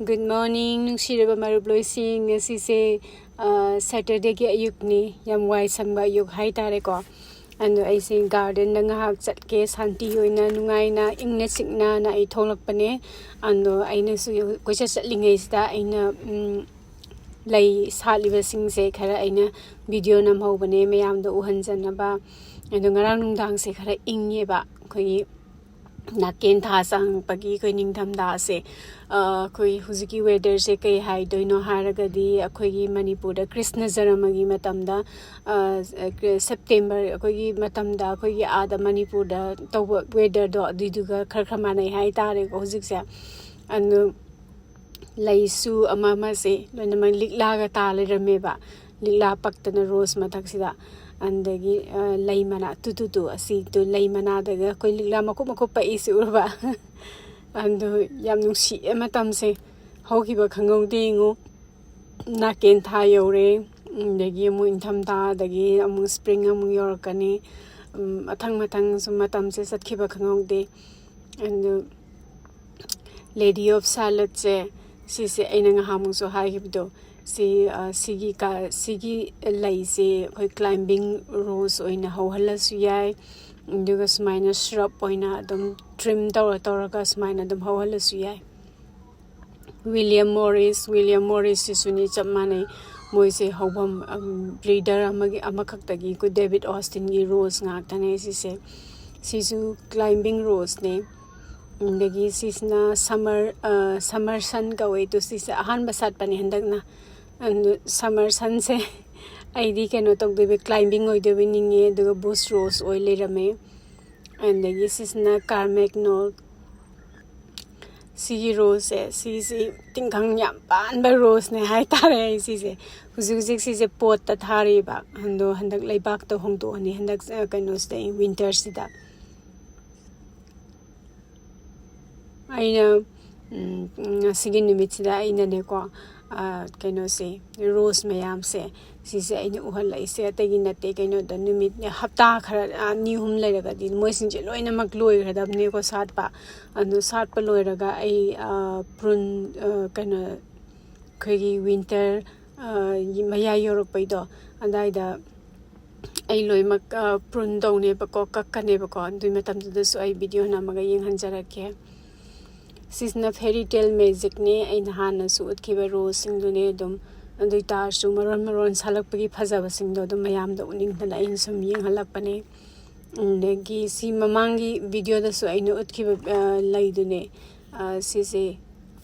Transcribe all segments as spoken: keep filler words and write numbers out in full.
Good morning, ꯅꯨꯡꯁꯤꯔꯕ ꯃꯔꯨꯞ ꯂꯣꯏꯁꯤꯡ꯫ ꯉꯁꯤꯁꯦ, ꯑ, Saturdayꯒꯤ ꯑꯌꯨꯛꯅꯤ꯫ ꯌꯥꯝ ꯋꯥꯏ ꯁꯪꯕ ꯑꯌꯨꯛ ꯍꯥꯏꯇꯥꯔꯦꯀꯣ꯫ ꯑꯗꯣ ꯑꯩꯁꯦ gardenꯗ ꯉꯥꯏꯍꯥꯛ ꯆꯠꯀꯦ, ꯁꯥꯟꯇꯤ ꯑꯣꯏꯅ, ꯅꯨꯡꯉꯥꯏꯅ, ꯏꯪꯅ ꯆꯤꯛꯅꯅ ꯑꯩ ꯊꯣꯛꯂꯛꯄꯅꯦ꯫ ꯑꯗꯣ ꯑꯩꯅꯁꯨ ꯀꯣꯏꯆꯠ ꯆꯠꯂꯤꯉꯩꯁꯤꯗ ꯑꯩꯅ, ꯎꯝ, ꯂꯩ ꯁꯥꯠꯂꯤꯕꯁꯤꯡꯁꯦ ꯈꯔ ꯑꯩꯅ video ꯅꯝꯍꯧꯕꯅꯦ, ꯃꯌꯥꯝꯗ ꯎꯍꯟꯖꯅꯕ꯫ ꯑꯗꯣ ꯉꯔꯥꯡ ꯅꯨꯡꯗꯥꯡꯁꯦ ꯈꯔ ꯏꯪꯉꯦꯕ, ꯑꯩꯈꯣꯏꯒꯤ ꯅꯥꯀꯦꯟ ꯊꯥ ꯆꯪꯉꯛꯄꯒꯤ ꯑꯩꯈꯣꯏ ꯅꯤꯡꯊꯝꯊꯥꯁꯦ꯫ ꯑ, ꯑꯩꯈꯣꯏ ꯍꯧꯖꯤꯛꯀꯤ weatherꯁꯦ ꯀꯩ ꯍꯥꯏꯗꯣꯏꯅꯣ ꯍꯥꯏꯔꯒꯗꯤ, ꯑꯩꯈꯣꯏꯒꯤ ꯃꯅꯤꯄꯨꯔꯗ ꯀ꯭ꯔꯤꯁꯅ ꯖꯔꯃꯒꯤ ꯃꯇꯝꯗ, ꯑ, September, ꯑꯩꯈꯣꯏꯒꯤ ꯃꯇꯝꯗ, ꯑꯩꯈꯣꯏꯒꯤ ꯑꯥꯗ ꯃꯅꯤꯄꯨꯔꯗ ꯇꯧꯕ weatherꯗꯣ, ꯑꯗꯨꯏꯗꯨꯒ ꯈꯔ ꯈꯔ ꯃꯥꯟꯅꯩ ꯍꯥꯏꯇꯥꯔꯦꯀꯣ ꯍꯧꯖꯤꯛꯁꯦ꯫ ꯑꯗꯨ ꯂꯩꯁꯨ ꯑꯃ ꯑꯃꯁꯦ ꯂꯣꯏꯅꯃꯛ ꯂꯤꯛꯂꯥꯒ ꯇꯥ ꯂꯩꯔꯝꯃꯦꯕ꯫ ꯂꯤꯛꯂꯥ ꯄꯛꯇꯅ rose ꯃꯊꯛꯁꯤꯗ꯫ ꯑꯗꯒꯤ, ꯑ, ꯂꯩ ꯃꯅꯥ ꯇꯨ ꯇꯨ ꯇꯨ, ꯑꯁꯤꯗꯨ ꯂꯩ ꯃꯅꯥꯗꯒ ꯑꯩꯈꯣꯏ ꯂꯤꯛꯂꯥ ꯃꯀꯨꯞ ꯃꯀꯨꯞ ꯄꯛꯏꯁꯤ ꯎꯔꯕ? ꯑꯗꯨ ꯌꯥꯝ ꯅꯨꯡꯁꯤꯌꯦ ꯃꯇꯝꯁꯦ꯫ ꯍꯧꯈꯤꯕ ꯈꯪꯍꯧꯗꯦ ꯌꯦꯡꯉꯨ꯫ ꯅꯥꯀꯦꯟ ꯊꯥ ꯌꯧꯔꯦ, ꯑꯗꯒꯤ ꯑꯃꯨꯛ ꯏꯪꯊꯝꯊꯥ, ꯑꯗꯒꯤ ꯑꯃꯨꯛ spring ꯑꯃꯨꯛ ꯌꯧꯔꯛꯀꯅꯤ꯫ ꯎꯝ, ꯃꯊꯪ ꯃꯊꯪ ꯁꯨꯝ ꯃꯇꯝꯁꯦ ꯆꯠꯈꯤꯕ ꯈꯪꯍꯧꯗꯦ꯫ ꯑꯗꯨ Lady of Shalotꯁꯦ, ꯁꯤꯁꯦ ꯑꯩꯅ ꯉꯍꯥꯟꯃꯨꯛꯁꯨ ꯍꯥꯏꯈꯤꯕꯗꯣ, ꯁꯤ, ꯑ, ꯁꯤꯒꯤ ꯀ-, ꯁꯤꯒꯤ ꯂꯩꯁꯦ ꯑꯩꯈꯣꯏ climbing rose ꯑꯣꯏꯅ ꯍꯧꯍꯜꯂꯁꯨ ꯌꯥꯏ, ꯑꯗꯨꯒ ꯁꯨꯃꯥꯏꯅ shrub ꯑꯣꯏꯅ ꯑꯗꯨꯝ trim ꯇꯧꯔ ꯇꯧꯔꯒ ꯁꯨꯃꯥꯏꯅ ꯑꯗꯨꯝ ꯍꯧꯍꯜꯂꯁꯨ ꯌꯥꯏ꯫ William Morris, William Morrisꯁꯤꯁꯨꯅꯤ, ꯆꯞ ꯃꯥꯟꯅꯩ꯫ ꯃꯣꯏꯁꯦ ꯍꯧꯐꯝ, ꯎꯝ, breeder ꯑꯃꯒꯤ, ꯑꯃꯈꯛꯇꯒꯤ ꯑꯩꯈꯣꯏ David Austinꯒꯤ rose ꯉꯥꯛꯇꯅꯦ ꯁꯤꯁꯦ꯫ ꯁꯤꯁꯨ climbing roseꯅꯦ꯫ ꯑꯗꯒꯤ ꯁꯤꯁꯤꯅ summer, ꯑ, summer sun ꯀꯧꯋꯦ꯫ ꯑꯗꯨ ꯁꯤꯁꯦ ꯑꯍꯥꯟꯕ ꯁꯥꯠꯄꯅꯦ ꯍꯟꯗꯛꯅ꯫ ꯑꯗꯨ summer sunꯁꯦ ꯑꯩꯗꯤ ꯀꯩꯅꯣ ꯇꯧꯗꯣꯏꯕ, climbing ꯑꯣꯏꯗꯣꯏꯕ ꯅꯤꯡꯉꯦ, ꯑꯗꯨꯒ bush rose ꯑꯣꯏ ꯂꯩꯔꯝꯃꯦ꯫ ꯑꯗꯒꯤ ꯁꯤꯁꯤꯅ Carmagnole꯫ ꯁꯤꯒꯤ roseꯁꯦ, ꯁꯤꯁꯤ ꯇꯤꯡꯈꯪ ꯌꯥꯝ ꯄꯥꯟꯕ roseꯅꯦ ꯍꯥꯏꯇꯥꯔꯦ꯫ ꯑꯩ ꯁꯤꯁꯦ ꯍꯧꯖꯤꯛ ꯍꯧꯖꯤꯛ ꯁꯤꯁꯦ potꯇ ꯊꯥꯔꯤꯕ, ꯑꯗꯣ ꯍꯟꯗꯛ ꯂꯩꯕꯥꯛꯇ ꯍꯣꯡꯗꯣꯛꯑꯅꯤ ꯍꯟꯗꯛ, ꯑ, ꯀꯩꯅꯣꯁꯤꯗ, winterꯁꯤꯗ꯫ ꯑꯩꯅ ꯎꯝ, ꯉꯁꯤꯒꯤ ꯅꯨꯃꯤꯠꯁꯤꯗ ꯑꯩꯅꯅꯦꯀꯣ, ꯑ, ꯀꯩꯅꯣꯁꯦ, ꯔꯣꯁ ꯃꯌꯥꯝꯁꯦ, ꯁꯤꯁꯦ ꯑꯩꯅ ꯎꯍꯜꯂꯛꯏꯁꯦ ꯑꯇꯩꯒꯤ ꯅꯠꯇꯦ꯫ ꯀꯩꯅꯣꯗ ꯅꯨꯃꯤꯠ ꯍꯞꯇꯥ ꯈꯔ, ꯑ, ꯑꯅꯤ ꯑꯍꯨꯝ ꯂꯩꯔꯒꯗꯤ ꯃꯣꯏꯁꯤꯡꯁꯦ ꯂꯣꯏꯅꯃꯛ ꯂꯣꯏꯈ꯭ꯔꯗꯕꯅꯦꯀꯣ ꯁꯥꯠꯄ꯫ ꯑꯗꯨ ꯁꯥꯠꯄ ꯂꯣꯏꯔꯒ ꯑꯩ, ꯑ, ꯄ꯭ꯔꯨꯟ, ꯑ, ꯀꯩꯅꯣ, ꯑꯩꯈꯣꯏꯒꯤ ꯋꯤꯟꯇꯔ, ꯑ, ꯃꯌꯥꯏ ꯌꯧꯔꯛꯄꯩꯗꯣ, ꯑꯗꯥꯏꯗ ꯑꯩ ꯂꯣꯏꯅꯃꯛ, ꯑ, ꯄ꯭ꯔꯨꯟ ꯇꯧꯅꯦꯕꯀꯣ, ꯀꯛꯀꯅꯦꯕꯀꯣ꯫ ꯑꯗꯨꯏ ꯃꯇꯝꯗꯨꯗꯁꯨ ꯑꯩ ꯚꯤꯗꯤꯑꯣ ꯅꯝꯃꯒ ꯌꯦꯡꯍꯟꯖꯔꯛꯀꯦ꯫ ꯁꯤꯁꯤꯅ ꯐꯦꯔꯤ ꯇꯦꯜ ꯃꯦꯖꯤꯛꯅꯦ, ꯑꯩꯅ ꯍꯥꯟꯅꯁꯨ ꯎꯠꯈꯤꯕ ꯔꯣꯁꯁꯤꯡꯗꯨꯅꯦ꯫ ꯑꯗꯨꯝ, ꯑꯗꯨ ꯑꯣꯏ ꯇꯥꯔꯁꯨ ꯃꯔꯣꯟ ꯃꯔꯣꯟ ꯁꯥꯠꯂꯛꯄꯒꯤ ꯐꯖꯕꯁꯤꯡꯗꯣ ꯑꯗꯨꯝ ꯃꯌꯥꯝꯗ ꯎꯠꯅꯤꯡꯗꯅ ꯑꯩꯅ ꯁꯨꯝ ꯌꯦꯡꯍꯜꯂꯛꯄꯅꯦ꯫ ꯑꯗꯒꯤ ꯁꯤ ꯃꯃꯥꯡꯒꯤ ꯚꯤꯗꯤꯑꯣꯗꯁꯨ ꯑꯩꯅ ꯎꯠꯈꯤꯕ, ꯑ, ꯂꯩꯗꯨꯅꯦ, ꯑ, ꯁꯤꯁꯦ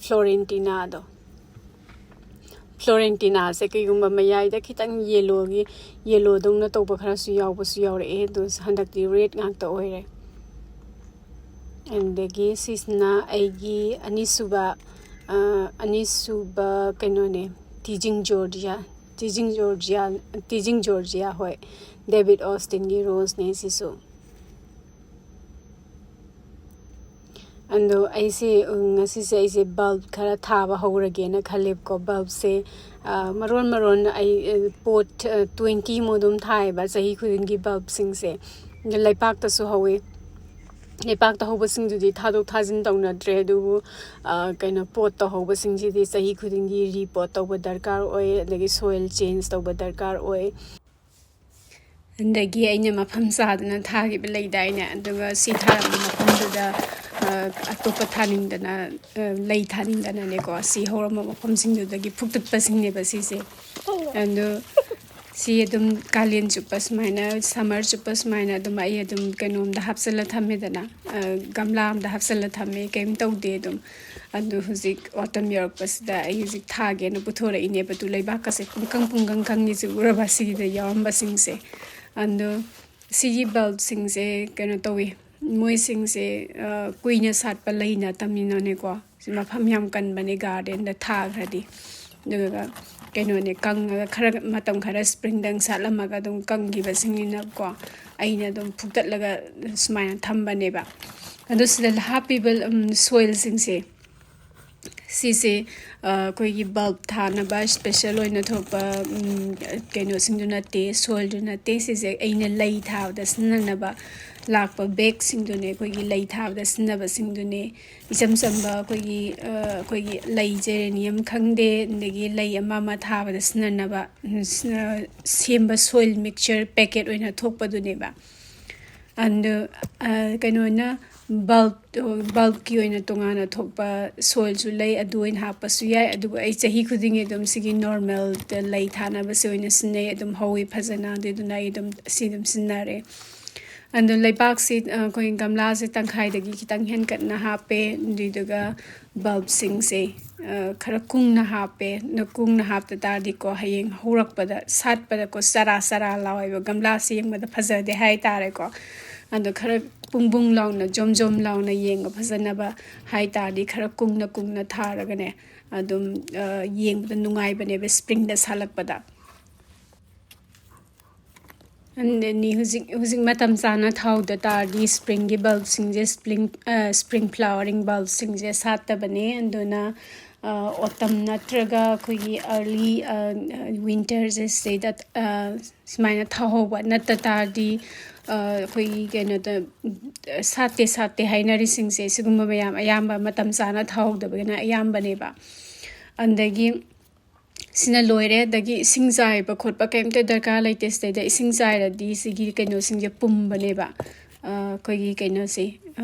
ꯐ꯭ꯂꯣꯔꯦꯟꯇꯤꯅꯥꯗꯣ꯫ ꯐ꯭ꯂꯣꯔꯦꯟꯇꯤꯅꯥꯁꯦ ꯀꯩꯒꯨꯝꯕ ꯃꯌꯥꯏꯗ ꯈꯤꯇꯪ ꯌꯦꯂꯣꯒꯤ, ꯌꯦꯂꯣꯗꯧꯅ ꯇꯧꯕ ꯈꯔꯁꯨ ꯌꯥꯎꯕꯁꯨ ꯌꯥꯎꯔꯛꯑꯦ, ꯑꯗꯣ ꯍꯟꯗꯛꯇꯤ ꯔꯦꯗ ꯉꯥꯛꯇ ꯑꯣꯏꯔꯦ꯫ ꯑꯗꯒꯤ ꯁꯤꯁꯤꯅ ꯑꯩꯒꯤ ꯑꯅꯤꯁꯨꯕ, ꯑ, ꯑꯅꯤꯁꯨꯕ ꯀꯩꯅꯣꯅꯦ, ꯇꯤꯖꯤꯡ ꯖꯣꯔꯖꯤꯌꯥ, ꯇꯤꯖꯤꯡ ꯖꯣꯔꯖꯤꯌꯥ, ꯇꯤꯖꯤꯡ ꯖꯣꯔꯖꯤꯌꯥ, ꯍꯣꯏ, ꯗꯦꯕꯤꯠ ꯑꯣꯁꯇꯤꯟꯒꯤ ꯔꯣꯁꯅꯦ ꯁꯤꯁꯨ꯫ ꯑꯗꯣ ꯑꯩꯁꯦ, ꯎꯝ, ꯉꯁꯤꯁꯦ ꯑꯩꯁꯦ ꯕꯜꯕ ꯈꯔ ꯊꯥꯕ ꯍꯧꯔꯒꯦꯅ ꯈꯜꯂꯦꯕꯀꯣ꯫ ꯕꯜꯕꯁꯦ, ꯑ, ꯃꯔꯣꯟ ꯃꯔꯣꯟ ꯑꯩ, ꯑ, ꯄꯣꯠ, ꯑ, ꯇ꯭ꯋꯦꯟꯇꯤ ꯃꯨꯛ ꯑꯗꯨꯝ ꯊꯥꯏꯌꯦꯕ ꯆꯍꯤ ꯈꯨꯗꯤꯡꯒꯤ ꯕꯜꯕꯁꯤꯡꯁꯦ꯫ ꯑꯗ ꯂꯩꯄꯥꯛꯇꯁꯨ ꯍꯧꯋꯤ꯫ ꯂꯩꯄꯥꯛꯇ ꯍꯧꯕꯁꯤꯡꯗꯨꯗꯤ ꯊꯥꯗꯣꯛ ꯊꯥꯖꯤꯟ ꯇꯧꯅꯗ꯭ꯔꯦ, ꯑꯗꯨꯕꯨ, ꯑ, ꯀꯩꯅꯣ, ꯄꯣꯠꯇ ꯍꯧꯕꯁꯤꯡꯁꯤꯗꯤ ꯆꯍꯤ ꯈꯨꯗꯤꯡꯒꯤ ꯔꯤꯄꯣꯠ ꯇꯧꯕ ꯗꯔꯀꯥꯔ ꯑꯣꯏ, ꯑꯗꯒꯤ ꯁꯣꯏꯜ ꯆꯦꯟꯖ ꯇꯧꯕ ꯗꯔꯀꯥꯔ ꯑꯣꯏ꯫ ꯑꯗꯒꯤ ꯑꯩꯅ ꯃꯐꯝ ꯆꯥꯗꯅ ꯊꯥꯈꯤꯕ ꯂꯩꯗꯥꯏꯅꯦ, ꯑꯗꯨꯒ ꯁꯤ ꯊꯥꯔꯝꯕ ꯃꯐꯝꯗꯨꯗ, ꯑ, ꯑꯇꯣꯞꯄ ꯊꯥꯅꯤꯡꯗꯅ, ꯑ, ꯂꯩ ꯊꯥꯅꯤꯡꯗꯅꯅꯦꯀꯣ, ꯁꯤ ꯍꯧꯔꯝꯕ ꯃꯐꯝꯁꯤꯡꯗꯨꯗꯒꯤ ꯐꯨꯛꯇꯠꯄꯁꯤꯡꯅꯦꯕ ꯁꯤꯁꯦ꯫ ꯑꯗꯣ ꯁꯤ ꯑꯗꯨꯝ ꯀꯥꯂꯦꯟ ꯆꯨꯞꯄ ꯁꯨꯃꯥꯏꯅ, ꯁꯝꯃꯔ ꯆꯨꯞꯄ ꯁꯨꯃꯥꯏꯅ ꯑꯗꯨꯝ ꯑꯩ ꯑꯗꯨꯝ ꯀꯩꯅꯣꯝꯗ ꯍꯥꯞꯆꯜꯂ ꯊꯝꯃꯦꯗꯅ, ꯑ, ꯒꯝꯂꯥ ꯑꯝꯗ ꯍꯥꯞꯆꯜꯂ ꯊꯝꯃꯦ, ꯀꯩꯝ ꯇꯧꯗꯦ ꯑꯗꯨꯝ꯫ ꯑꯗꯨ ꯍꯧꯖꯤꯛ ꯑꯣꯇꯝ ꯌꯧꯔꯛꯄꯁꯤꯗ ꯑꯩ ꯍꯧꯖꯤꯛ ꯊꯥꯒꯦꯅ ꯄꯨꯊꯣꯔꯛꯏꯅꯦꯕ꯫ ꯑꯗꯨ ꯂꯩꯕꯥꯛꯀꯁꯦ ꯄꯨꯡꯀꯪ ꯄꯨꯡꯀꯪ ꯀꯪꯉꯤꯁꯦ ꯎꯔꯕ, ꯁꯤꯒꯤꯗ ꯌꯥꯎꯔꯝꯕꯁꯤꯡꯁꯦ꯫ ꯑꯗꯣ ꯁꯤꯒꯤ ꯕꯜꯕꯁꯤꯡꯁꯦ ꯀꯩꯅꯣ ꯇꯧꯋꯤ, ꯃꯣꯏꯁꯤꯡꯁꯦ, ꯑ, ꯀꯨꯏꯅ ꯁꯥꯠꯄ ꯂꯩ ꯅꯠꯇꯕꯅꯤꯅꯅꯦꯀꯣ, ꯁꯤ ꯃꯐꯝ ꯌꯥꯝ ꯀꯟꯕꯅꯦ ꯒꯥꯔꯗꯦꯟꯗ ꯊꯥꯈ꯭ꯔꯗꯤ꯫ ꯑꯗꯨꯒ ꯀꯩꯅꯣꯅꯦ, ꯀꯪꯉꯒ ꯈꯔ, ꯃꯇꯝ ꯈꯔ ꯁ꯭ꯄ꯭ꯔꯤꯡꯗꯪ ꯁꯥꯠꯂꯝꯃꯒ ꯑꯗꯨꯝ ꯀꯪꯈꯤꯕꯁꯤꯡꯅꯤꯅꯀꯣ, ꯑꯩꯅ ꯑꯗꯨꯝ ꯐꯨꯛꯇꯠꯂꯒ ꯁꯨꯃꯥꯏꯅ ꯊꯝꯕꯅꯦꯕ꯫ ꯑꯗꯣ ꯁꯤꯗ ꯍꯥꯞꯄꯤꯕ, ꯎꯝ, ꯁꯣꯏꯜꯁꯤꯡꯁꯦ, ꯁꯤꯁꯦ ꯑꯩꯈꯣꯏꯒꯤ ꯕꯜꯕ ꯊꯥꯅꯕ ꯏꯁꯄꯦꯁꯦꯜ ꯑꯣꯏꯅ ꯊꯣꯛꯄ ꯀꯩꯅꯣꯁꯤꯡꯗꯨ ꯅꯠꯇꯦ, ꯁꯣꯏꯜꯗꯨ ꯅꯠꯇꯦ꯫ ꯁꯤꯁꯦ ꯑꯩꯅ ꯂꯩ ꯊꯥꯕꯗ ꯁꯤꯖꯤꯟꯅꯅꯕ ꯂꯥꯛꯄ ꯕꯦꯒꯁꯤꯡꯗꯨꯅꯦ, ꯑꯩꯈꯣꯏꯒꯤ ꯂꯩ ꯊꯥꯕꯗ ꯁꯤꯖꯤꯟꯅꯕꯁꯤꯡꯗꯨꯅꯦ꯫ ꯏꯆꯝ ꯆꯝꯕ ꯑꯩꯈꯣꯏꯒꯤ ꯑꯩꯈꯣꯏꯒꯤ ꯂꯩ, ꯖꯦꯔꯦꯅꯤꯌꯝ ꯈꯪꯗꯦ, ꯑꯗꯒꯤ ꯂꯩ ꯑꯃ ꯑꯃ ꯊꯥꯕꯗ ꯁꯤꯖꯤꯟꯅꯅꯕ ꯁꯦꯝꯕ ꯁꯣꯏꯜ ꯃꯤꯛꯆꯔ ꯄꯦꯀꯦꯠ ꯑꯣꯏꯅ ꯊꯣꯛꯄꯗꯨꯅꯦꯕ꯫ ꯑꯗꯨ ꯀꯩꯅꯣꯅ ꯕꯜꯕ ꯕꯜꯕꯀꯤ ꯑꯣꯏꯅ ꯇꯣꯉꯥꯟꯅ ꯊꯣꯛꯄ ꯁꯣꯏꯜꯁꯨ ꯂꯩ, ꯑꯗꯨ ꯑꯣꯏꯅ ꯍꯥꯞꯄꯁꯨ ꯌꯥꯏ꯫ ꯑꯗꯨꯕꯨ ꯑꯩ ꯆꯍꯤ ꯈꯨꯗꯤꯡꯒꯤ ꯑꯗꯨꯝ ꯁꯤꯒꯤ ꯅꯣꯔꯃꯦꯜꯗ ꯂꯩ ꯊꯥꯅꯕꯁꯦ ꯑꯣꯏꯅ ꯁꯤꯖꯤꯟꯅꯩ, ꯑꯗꯨꯝ ꯍꯧꯋꯤ ꯐꯖꯅ, ꯑꯗꯨꯏꯗꯨꯅ ꯑꯩ ꯑꯗꯨꯝ ꯁꯤ ꯑꯗꯨꯝ ꯁꯤꯖꯤꯟꯅꯔꯦ꯫ ꯑꯗꯣ ꯂꯩꯕꯥꯛꯁꯤ ꯑꯩꯈꯣꯏ ꯒꯝꯂꯥꯁꯦ ꯇꯪꯈꯥꯏꯗꯒꯤ ꯈꯤꯇꯪ ꯍꯦꯟꯀꯠꯅ ꯍꯥꯞꯄꯦ, ꯑꯗꯨꯏꯗꯨꯒ ꯕꯜꯕꯁꯤꯡꯁꯦ ꯈꯔ ꯀꯨꯡꯅ ꯍꯥꯞꯄꯦ꯫ ꯑꯗꯣ ꯀꯨꯡꯅ ꯍꯥꯞꯇ ꯇꯥꯔꯗꯤꯀꯣ, ꯍꯌꯦꯡ ꯍꯧꯔꯛꯄꯗ ꯁꯥꯠꯄꯗꯀꯣ ꯆꯔꯥ ꯆꯔꯥ ꯂꯥꯎꯋꯦꯕ, ꯒꯝꯂꯥꯁꯦ ꯌꯦꯡꯕꯗ ꯐꯖꯗꯦ ꯍꯥꯏꯇꯥꯔꯦꯀꯣ꯫ ꯑꯗꯣ ꯈꯔ ꯕꯨꯡ ꯕꯨꯡ ꯂꯥꯎꯅ, ꯖꯣꯝ ꯖꯣꯝ ꯂꯥꯎꯅ ꯌꯦꯡꯕ ꯐꯖꯅꯕ ꯍꯥꯏ ꯇꯥꯔꯗꯤ ꯈꯔ ꯀꯨꯡꯅ ꯀꯨꯡꯅ ꯊꯥꯔꯒꯅꯦ, ꯑꯗꯨꯝ ꯌꯦꯡꯕꯗ ꯅꯨꯡꯉꯥꯏꯕꯅꯦꯕ ꯁ꯭ꯄ꯭ꯔꯤꯡꯗ ꯁꯥꯠꯂꯛꯄꯗ꯫ ꯑꯗꯨꯅꯤ ꯍꯧꯖꯤꯛ ꯍꯧꯖꯤꯛ ꯃꯇꯝ ꯆꯥꯅ ꯊꯥꯍꯧꯗ ꯇꯥꯔꯗꯤ ꯁ꯭ꯄ꯭ꯔꯤꯡꯒꯤ ꯕꯜꯕꯁꯤꯡꯁꯦ, ꯁ꯭ꯄ꯭ꯔꯤꯡ ꯁ꯭ꯄ꯭ꯔꯤꯡ ꯐ꯭ꯂꯥꯋꯔꯤꯡ ꯕꯜꯕꯁꯤꯡꯁꯦ ꯁꯥꯠꯇꯕꯅꯦ꯫ ꯑꯗꯨꯅ ꯑꯣꯇꯝ ꯅꯠꯇ꯭ꯔꯒ ꯑꯩꯈꯣꯏꯒꯤ ꯑꯥꯔꯂꯤ ꯋꯤꯟꯇꯔꯁꯦ ꯁꯤꯗꯩꯗ ꯁꯨꯃꯥꯏꯅ ꯊꯥꯍꯧꯕ ꯅꯠꯇ ꯇꯥꯔꯗꯤ ꯑꯩꯈꯣꯏꯒꯤ ꯀꯩꯅꯣꯗ ꯁꯥꯠꯇꯦ ꯁꯥꯠꯇꯦ ꯍꯥꯏꯅꯔꯤꯁꯤꯡꯁꯦ ꯁꯤꯒꯨꯝꯕ ꯃꯌꯥꯝ ꯑꯌꯥꯝꯕ ꯃꯇꯝ ꯆꯥꯅ ꯊꯥꯍꯧꯗꯕꯒꯤꯅ ꯑꯌꯥꯝꯕꯅꯦꯕ꯫ ꯑꯗꯒꯤ ꯁꯤꯅ ꯂꯣꯏꯔꯦ꯫ ꯑꯗꯒꯤ ꯏꯁꯤꯡ ꯆꯥꯏꯕ ꯈꯣꯠꯄ ꯀꯩꯝꯇ ꯗꯔꯀꯥꯔ ꯂꯩꯇꯦ꯫ ꯁꯤꯗꯩꯗ ꯏꯁꯤꯡ ꯆꯥꯏꯔꯗꯤ ꯁꯤꯒꯤ ꯀꯩꯅꯣꯁꯤꯡꯁꯦ ꯄꯨꯝꯕꯅꯦꯕ, ꯑꯩꯈꯣꯏꯒꯤ ꯀꯩꯅꯣꯁꯦ,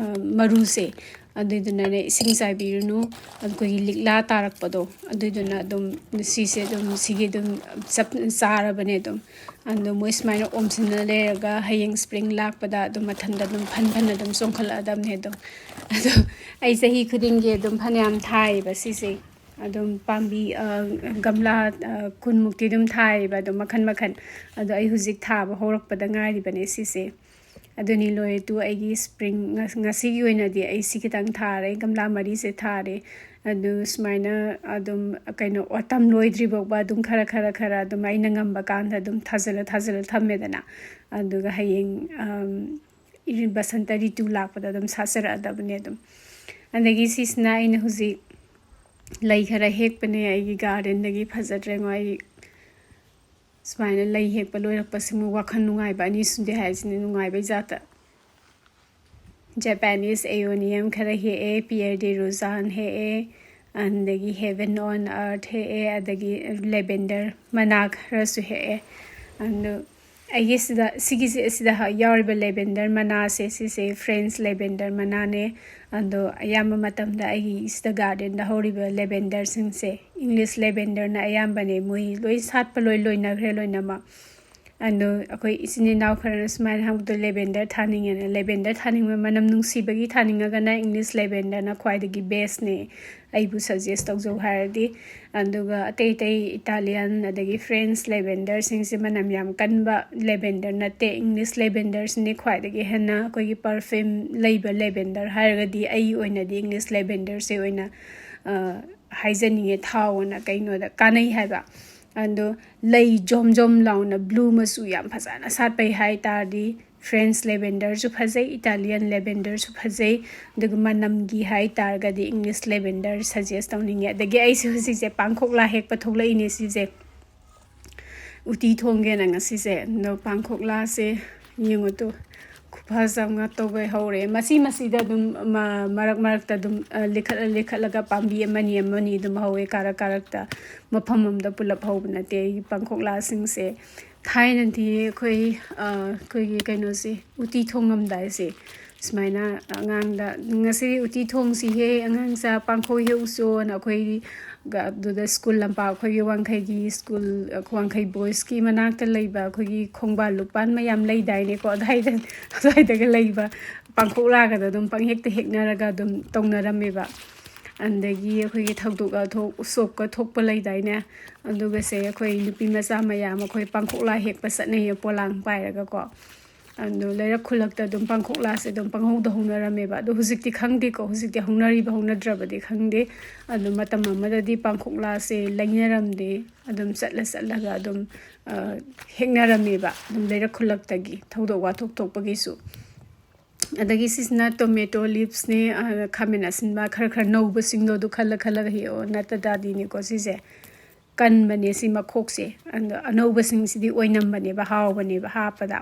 ꯃꯔꯨꯁꯦ꯫ ꯑꯗꯨꯏꯗꯨꯅꯅꯦ, ꯏꯁꯤꯡ ꯆꯥꯏꯕꯤꯔꯨꯅꯨ꯫ ꯑꯩꯈꯣꯏꯒꯤ ꯂꯤꯛꯂꯥ ꯇꯥꯔꯛꯄꯗꯣ, ꯑꯗꯨꯏꯗꯨꯅ ꯑꯗꯨꯝ ꯁꯤꯁꯦ ꯑꯗꯨꯝ ꯁꯤꯒꯤ ꯑꯗꯨꯝ ꯆꯞ ꯆꯥꯔꯕꯅꯦ ꯑꯗꯨꯝ꯫ ꯑꯗꯣ ꯃꯣꯏ ꯁꯨꯃꯥꯏꯅ ꯑꯣꯝꯁꯤꯟꯅ ꯂꯩꯔꯒ ꯍꯌꯦꯡ ꯁ꯭ꯄ꯭ꯔꯤꯡ ꯂꯥꯛꯄꯗ ꯑꯗꯨꯝ ꯃꯊꯟꯇ ꯑꯗꯨꯝ ꯐꯟ ꯐꯟ ꯑꯗꯨꯝ ꯆꯣꯡꯈꯠꯂꯛꯑꯗꯕꯅꯦ ꯑꯗꯨꯝ꯫ ꯑꯗꯣ ꯑꯩ ꯆꯍꯤ ꯈꯨꯗꯤꯡꯒꯤ ꯑꯗꯨꯝ ꯐꯅꯌꯥꯝ ꯊꯥꯏꯌꯦꯕ ꯁꯤꯁꯦ꯫ ꯑꯗꯨꯝ ꯄꯥꯝꯕꯤ ꯒꯝꯂꯥ ꯀꯨꯟꯃꯨꯛꯇꯤ ꯑꯗꯨꯝ ꯊꯥꯏꯌꯦꯕ, ꯑꯗꯨꯝ ꯃꯈꯜ ꯃꯈꯜ꯫ ꯑꯗꯣ ꯑꯩ ꯍꯧꯖꯤꯛ ꯊꯥꯕ ꯍꯧꯔꯛꯄꯗ ꯉꯥꯏꯔꯤꯕꯅꯦ ꯁꯤꯁꯦ꯫ ꯑꯗꯨꯅꯤ ꯂꯣꯏꯔꯦ ꯇꯨ ꯑꯩꯒꯤ ꯁ꯭ꯄ꯭ꯔꯤꯡ꯫ ꯉꯁꯤꯒꯤ ꯑꯣꯏꯅꯗꯤ ꯑꯩ ꯁꯤ ꯈꯤꯇꯪ ꯊꯥꯔꯦ, ꯒꯝꯂꯥ ꯃꯔꯤꯁꯦ ꯊꯥꯔꯦ꯫ ꯑꯗꯨ ꯁꯨꯃꯥꯏꯅ ꯑꯗꯨꯝ ꯀꯩꯅꯣ ꯑꯣꯇꯝ ꯂꯣꯏꯗ꯭ꯔꯤ ꯐꯥꯎꯕ ꯑꯗꯨꯝ ꯈꯔ ꯈꯔ ꯈꯔ ꯑꯗꯨꯝ ꯑꯩꯅ ꯉꯝꯕ ꯀꯥꯟꯗ ꯑꯗꯨꯝ ꯊꯥꯖꯤꯜꯂ ꯊꯥꯖꯤꯜꯂ ꯊꯝꯃꯦꯗꯅ꯫ ꯑꯗꯨꯒ ꯍꯌꯦꯡ ꯕꯁꯟꯇ ꯔꯤꯇꯨ ꯂꯥꯛꯄꯗ ꯑꯗꯨꯝ ꯁꯥꯠꯆꯔꯛꯑꯗꯕꯅꯦ ꯑꯗꯨꯝ꯫ ꯑꯗꯒꯤ ꯁꯤꯁꯤꯅ ꯑꯩꯅ ꯍꯧꯖꯤꯛ ꯂꯩ ꯈꯔ ꯍꯦꯛꯄꯅꯦ ꯑꯩꯒꯤ ꯒꯥꯔꯗꯦꯟꯗꯒꯤ꯫ ꯐꯖꯗ꯭ꯔꯦꯉꯣ, ꯑꯩ ꯁꯨꯃꯥꯏꯅ ꯂꯩ ꯍꯦꯛꯄ ꯂꯣꯏꯔꯛꯄꯁꯤꯃꯨꯛ ꯋꯥꯈꯜ ꯅꯨꯡꯉꯥꯏꯕ ꯑꯅꯤ ꯁꯨꯗꯦ ꯍꯥꯏꯁꯤꯅꯤ, ꯅꯨꯡꯉꯥꯏꯕꯩ ꯖꯥꯠꯇ꯫ Japanese aeonium ꯈꯔ ꯍꯦꯛꯑꯦ, Pierre de Rozan ꯍꯦꯛꯑꯦ, ꯑꯗꯒꯤ Heaven on Earth ꯍꯦꯛꯑꯦ, ꯑꯗꯒꯤ lavender ꯃꯅꯥ ꯈꯔꯁꯨ ꯍꯦꯛꯑꯦ꯫ ꯑꯗꯨ ꯑꯩꯒꯤ ꯁꯤꯗ, ꯁꯤꯒꯤꯁꯦ, ꯁꯤꯗ ꯍ-, ꯌꯥꯎꯔꯤꯕ lavender ꯃꯅꯥꯁꯦ, ꯁꯤꯁꯦ French lavender ꯃꯅꯥꯅꯦ꯫ ꯑꯗꯣ ꯑꯌꯥꯝꯕ ꯃꯇꯝꯗ ꯑꯩꯒꯤ ꯁꯤꯗ ꯒꯥꯔꯗꯦꯟꯗ ꯍꯧꯔꯤꯕ lavenderꯁꯤꯡꯁꯦ English lavenderꯅ ꯑꯌꯥꯝꯕꯅꯦ꯫ ꯃꯣꯏ ꯂꯣꯏ ꯁꯥꯠꯄ ꯂꯣꯏ ꯂꯣꯏꯅꯈ꯭ꯔꯦ ꯂꯣꯏꯅꯃꯛ꯫ ꯑꯗꯣ ꯑꯩꯈꯣꯏ ꯏꯆꯤꯟ ꯏꯅꯥꯎ ꯈꯔꯅ ꯁꯨꯃꯥꯏꯅ ꯍꯥꯏꯕꯗꯣ, lavender ꯊꯥꯅꯤꯡꯉꯦꯅ꯫ Lavender ꯊꯥꯅꯤꯡꯕ, ꯃꯅꯝ ꯅꯨꯡꯁꯤꯕꯒꯤ ꯊꯥꯅꯤꯡꯉꯒꯅ English lavenderꯅ ꯈ꯭ꯋꯥꯏꯗꯒꯤ bestꯅꯦ, ꯑꯩꯕꯨ suggest ꯇꯧꯖꯧ ꯍꯥꯏꯔꯗꯤ꯫ ꯑꯗꯨꯒ ꯑꯇꯩ ꯑꯇꯩ Italian ꯑꯗꯒꯤ French lavenderꯁꯤꯡꯁꯦ ꯃꯅꯝ ꯌꯥꯝ ꯀꯟꯕ lavender ꯅꯠꯇꯦ, English lavenderꯁꯤꯅꯦ ꯈ꯭ꯋꯥꯏꯗꯒꯤ ꯍꯦꯟꯅ ꯑꯩꯈꯣꯏꯒꯤ perfume ꯂꯩꯕ lavender ꯍꯥꯏꯔꯒꯗꯤ꯫ ꯑꯩꯒꯤ ꯑꯣꯏꯅꯗꯤ English lavenderꯁꯦ ꯑꯣꯏꯅ, ꯑ, ꯍꯥꯏꯖꯅꯤꯡꯉꯦ, ꯊꯥꯎ ꯑꯣꯏꯅ ꯀꯩꯅꯣꯗ ꯀꯥꯟꯅꯩ ꯍꯥꯏꯕ꯫ ꯑꯗꯣ ꯂꯩ ꯖꯣꯝ ꯖꯣꯝ ꯂꯥꯎꯅ blue ꯃꯆꯨ ꯌꯥꯝ ꯐꯖꯅ ꯁꯥꯠꯄꯩ ꯍꯥꯏ ꯇꯥꯔꯗꯤ French lavenderꯁꯨ ꯐꯖꯩ, Italian lavenderꯁꯨ ꯐꯖꯩ꯫ ꯑꯗꯨꯒ ꯃꯅꯝꯒꯤ ꯍꯥꯏ ꯇꯥꯔꯒꯗꯤ English lavender suggest ꯇꯧꯅꯤꯡꯉꯦ꯫ ꯑꯗꯒꯤ ꯑꯩꯁꯦ ꯍꯧꯖꯤꯛꯁꯦ ꯄꯥꯡꯈꯣꯛꯂꯥ ꯍꯦꯛꯄ ꯊꯣꯛꯂꯛꯏꯅꯦ ꯁꯤꯁꯦ꯫ ꯎꯇꯤ ꯊꯣꯡꯒꯦꯅ ꯉꯁꯤꯁꯦ꯫ ꯑꯗꯣ ꯄꯥꯡꯈꯣꯛꯂꯥꯁꯦ ꯌꯦꯡꯉꯨ ꯇꯨ, ꯈꯨꯐꯖ ꯑꯃ ꯇꯧꯕꯩ ꯍꯧꯔꯦ꯫ ꯃꯁꯤ ꯃꯁꯤꯗ ꯑꯗꯨꯝ ꯃ-, ꯃꯔꯛ ꯃꯔꯛꯇ ꯑꯗꯨꯝ, ꯑ, ꯂꯤꯈꯠꯂ ꯂꯤꯈꯠꯂꯒ ꯄꯥꯝꯕꯤ ꯑꯃꯅꯤ ꯑꯃꯅꯤ ꯑꯗꯨꯝ ꯍꯧꯋꯦ ꯀꯥꯔꯛ ꯀꯥꯔꯛꯇ꯫ ꯃꯐꯝ ꯑꯃꯗ ꯄꯨꯂꯞ ꯍꯧꯕ ꯅꯠꯇꯦ ꯑꯩꯒꯤ ꯄꯥꯡꯈꯣꯛꯂꯥꯁꯤꯡꯁꯦ꯫ ꯊꯥꯏꯅꯗꯤ ꯑꯩꯈꯣꯏ, ꯑ, ꯑꯩꯈꯣꯏꯒꯤ ꯀꯩꯅꯣꯁꯦ, ꯎꯇꯤ ꯊꯣꯡꯉꯝꯗꯥꯏꯁꯦ ꯁꯨꯃꯥꯏꯅ ꯑꯉꯥꯡꯗ, "ꯉꯁꯤꯗꯤ ꯎꯇꯤ ꯊꯣꯡꯁꯤꯍꯦ, ꯑꯉꯥꯡꯁꯥ, ꯄꯥꯡꯈꯣꯛ ꯍꯦꯛꯎꯆꯣꯅ" ꯑꯩꯈꯣꯏꯒꯤ ꯒ-, ꯑꯗꯨꯗ ꯁ꯭ꯀꯨꯜ ꯂꯝꯄꯥꯛ, ꯑꯩꯈꯣꯏꯒꯤ ꯋꯥꯡꯈꯩꯒꯤ ꯁ꯭ꯀꯨꯜ, ꯋꯥꯡꯈꯩ ꯕꯣꯏꯁꯀꯤ ꯃꯅꯥꯛꯇ ꯂꯩꯕ ꯑꯩꯈꯣꯏꯒꯤ ꯈꯣꯡꯕꯥꯜ ꯂꯨꯄꯥꯟ ꯃꯌꯥꯝ ꯂꯩꯗꯥꯏꯅꯦꯀꯣ, ꯑꯗꯨꯋꯥꯏꯗ, ꯑꯗꯨꯋꯥꯏꯗꯒ ꯂꯩꯕ ꯄꯥꯡꯈꯣꯛꯂꯥꯒꯗꯣ ꯑꯗꯨꯝ ꯄꯪꯍꯦꯛꯇ ꯍꯦꯛꯅꯔꯒ ꯑꯗꯨꯝ ꯇꯧꯅꯔꯝꯃꯦꯕ꯫ ꯑꯗꯒꯤ ꯑꯩꯈꯣꯏꯒꯤ ꯊꯧꯗꯣꯛ ꯋꯥꯊꯣꯛ, ꯎꯁꯣꯞꯀ ꯊꯣꯛꯄ ꯂꯩꯗꯥꯏꯅꯦ, ꯑꯗꯨꯒꯁꯦ ꯑꯩꯈꯣꯏ ꯅꯨꯄꯤ ꯃꯆꯥ ꯃꯌꯥꯝ ꯑꯩꯈꯣꯏ ꯄꯥꯡꯈꯣꯛꯂꯥ ꯍꯦꯛꯄ ꯆꯠꯅꯩꯌꯦ, ꯄꯣꯂꯥꯡ ꯄꯥꯏꯔꯒꯀꯣ꯫ ꯑꯗꯣ ꯂꯩꯔꯛ ꯈꯨꯜꯂꯛꯇ ꯑꯗꯨꯝ ꯄꯥꯡꯈꯣꯛꯂꯥꯁꯦ ꯑꯗꯨꯝ ꯄꯪꯍꯧꯗ ꯍꯧꯅꯔꯝꯃꯦꯕ꯫ ꯑꯗꯣ ꯍꯧꯖꯤꯛꯇꯤ ꯈꯪꯗꯦꯀꯣ, ꯍꯧꯖꯤꯛꯇꯤ ꯍꯧꯅꯔꯤꯕ ꯍꯧꯅꯗ꯭ꯔꯕꯗꯤ ꯈꯪꯗꯦ꯫ ꯑꯗꯣ ꯃꯇꯝ ꯑꯃꯗꯗꯤ ꯄꯥꯡꯈꯣꯛꯂꯥꯁꯦ ꯂꯩꯅꯔꯝꯗꯦ, ꯑꯗꯨꯝ ꯆꯠꯂ ꯆꯠꯂꯒ ꯑꯗꯨꯝ, ꯑ, ꯍꯦꯛꯅꯔꯝꯃꯦꯕ, ꯑꯗꯨꯝ ꯂꯩꯔꯛ ꯈꯨꯜꯂꯛꯇꯒꯤ ꯊꯧꯗꯣꯛ ꯋꯥꯊꯣꯛ ꯊꯣꯛꯄꯒꯤꯁꯨ꯫ ꯑꯗꯒꯤ ꯁꯤꯁꯤꯅ tomato leavesꯅꯦ, ꯑ, ꯈꯥꯃꯦꯟ ꯑꯁꯤꯟꯕ ꯈꯔ ꯈꯔ ꯅꯧꯕꯁꯤꯡꯗꯣ ꯑꯗꯨ ꯈꯜꯂ ꯈꯜꯂꯒ ꯍꯦꯛꯑꯣ, ꯅꯠꯇ꯭ꯔꯗꯤꯅꯦꯀꯣ ꯁꯤꯁꯦ ꯀꯟꯕꯅꯦ ꯁꯤ ꯃꯈꯣꯛꯁꯦ꯫ ꯑꯗꯣ ꯑꯅꯧꯕꯁꯤꯡꯁꯤꯗꯤ ꯑꯣꯏꯅꯝꯕꯅꯦꯕ, ꯍꯥꯎꯕꯅꯦꯕ ꯍꯥꯞꯄꯗ꯫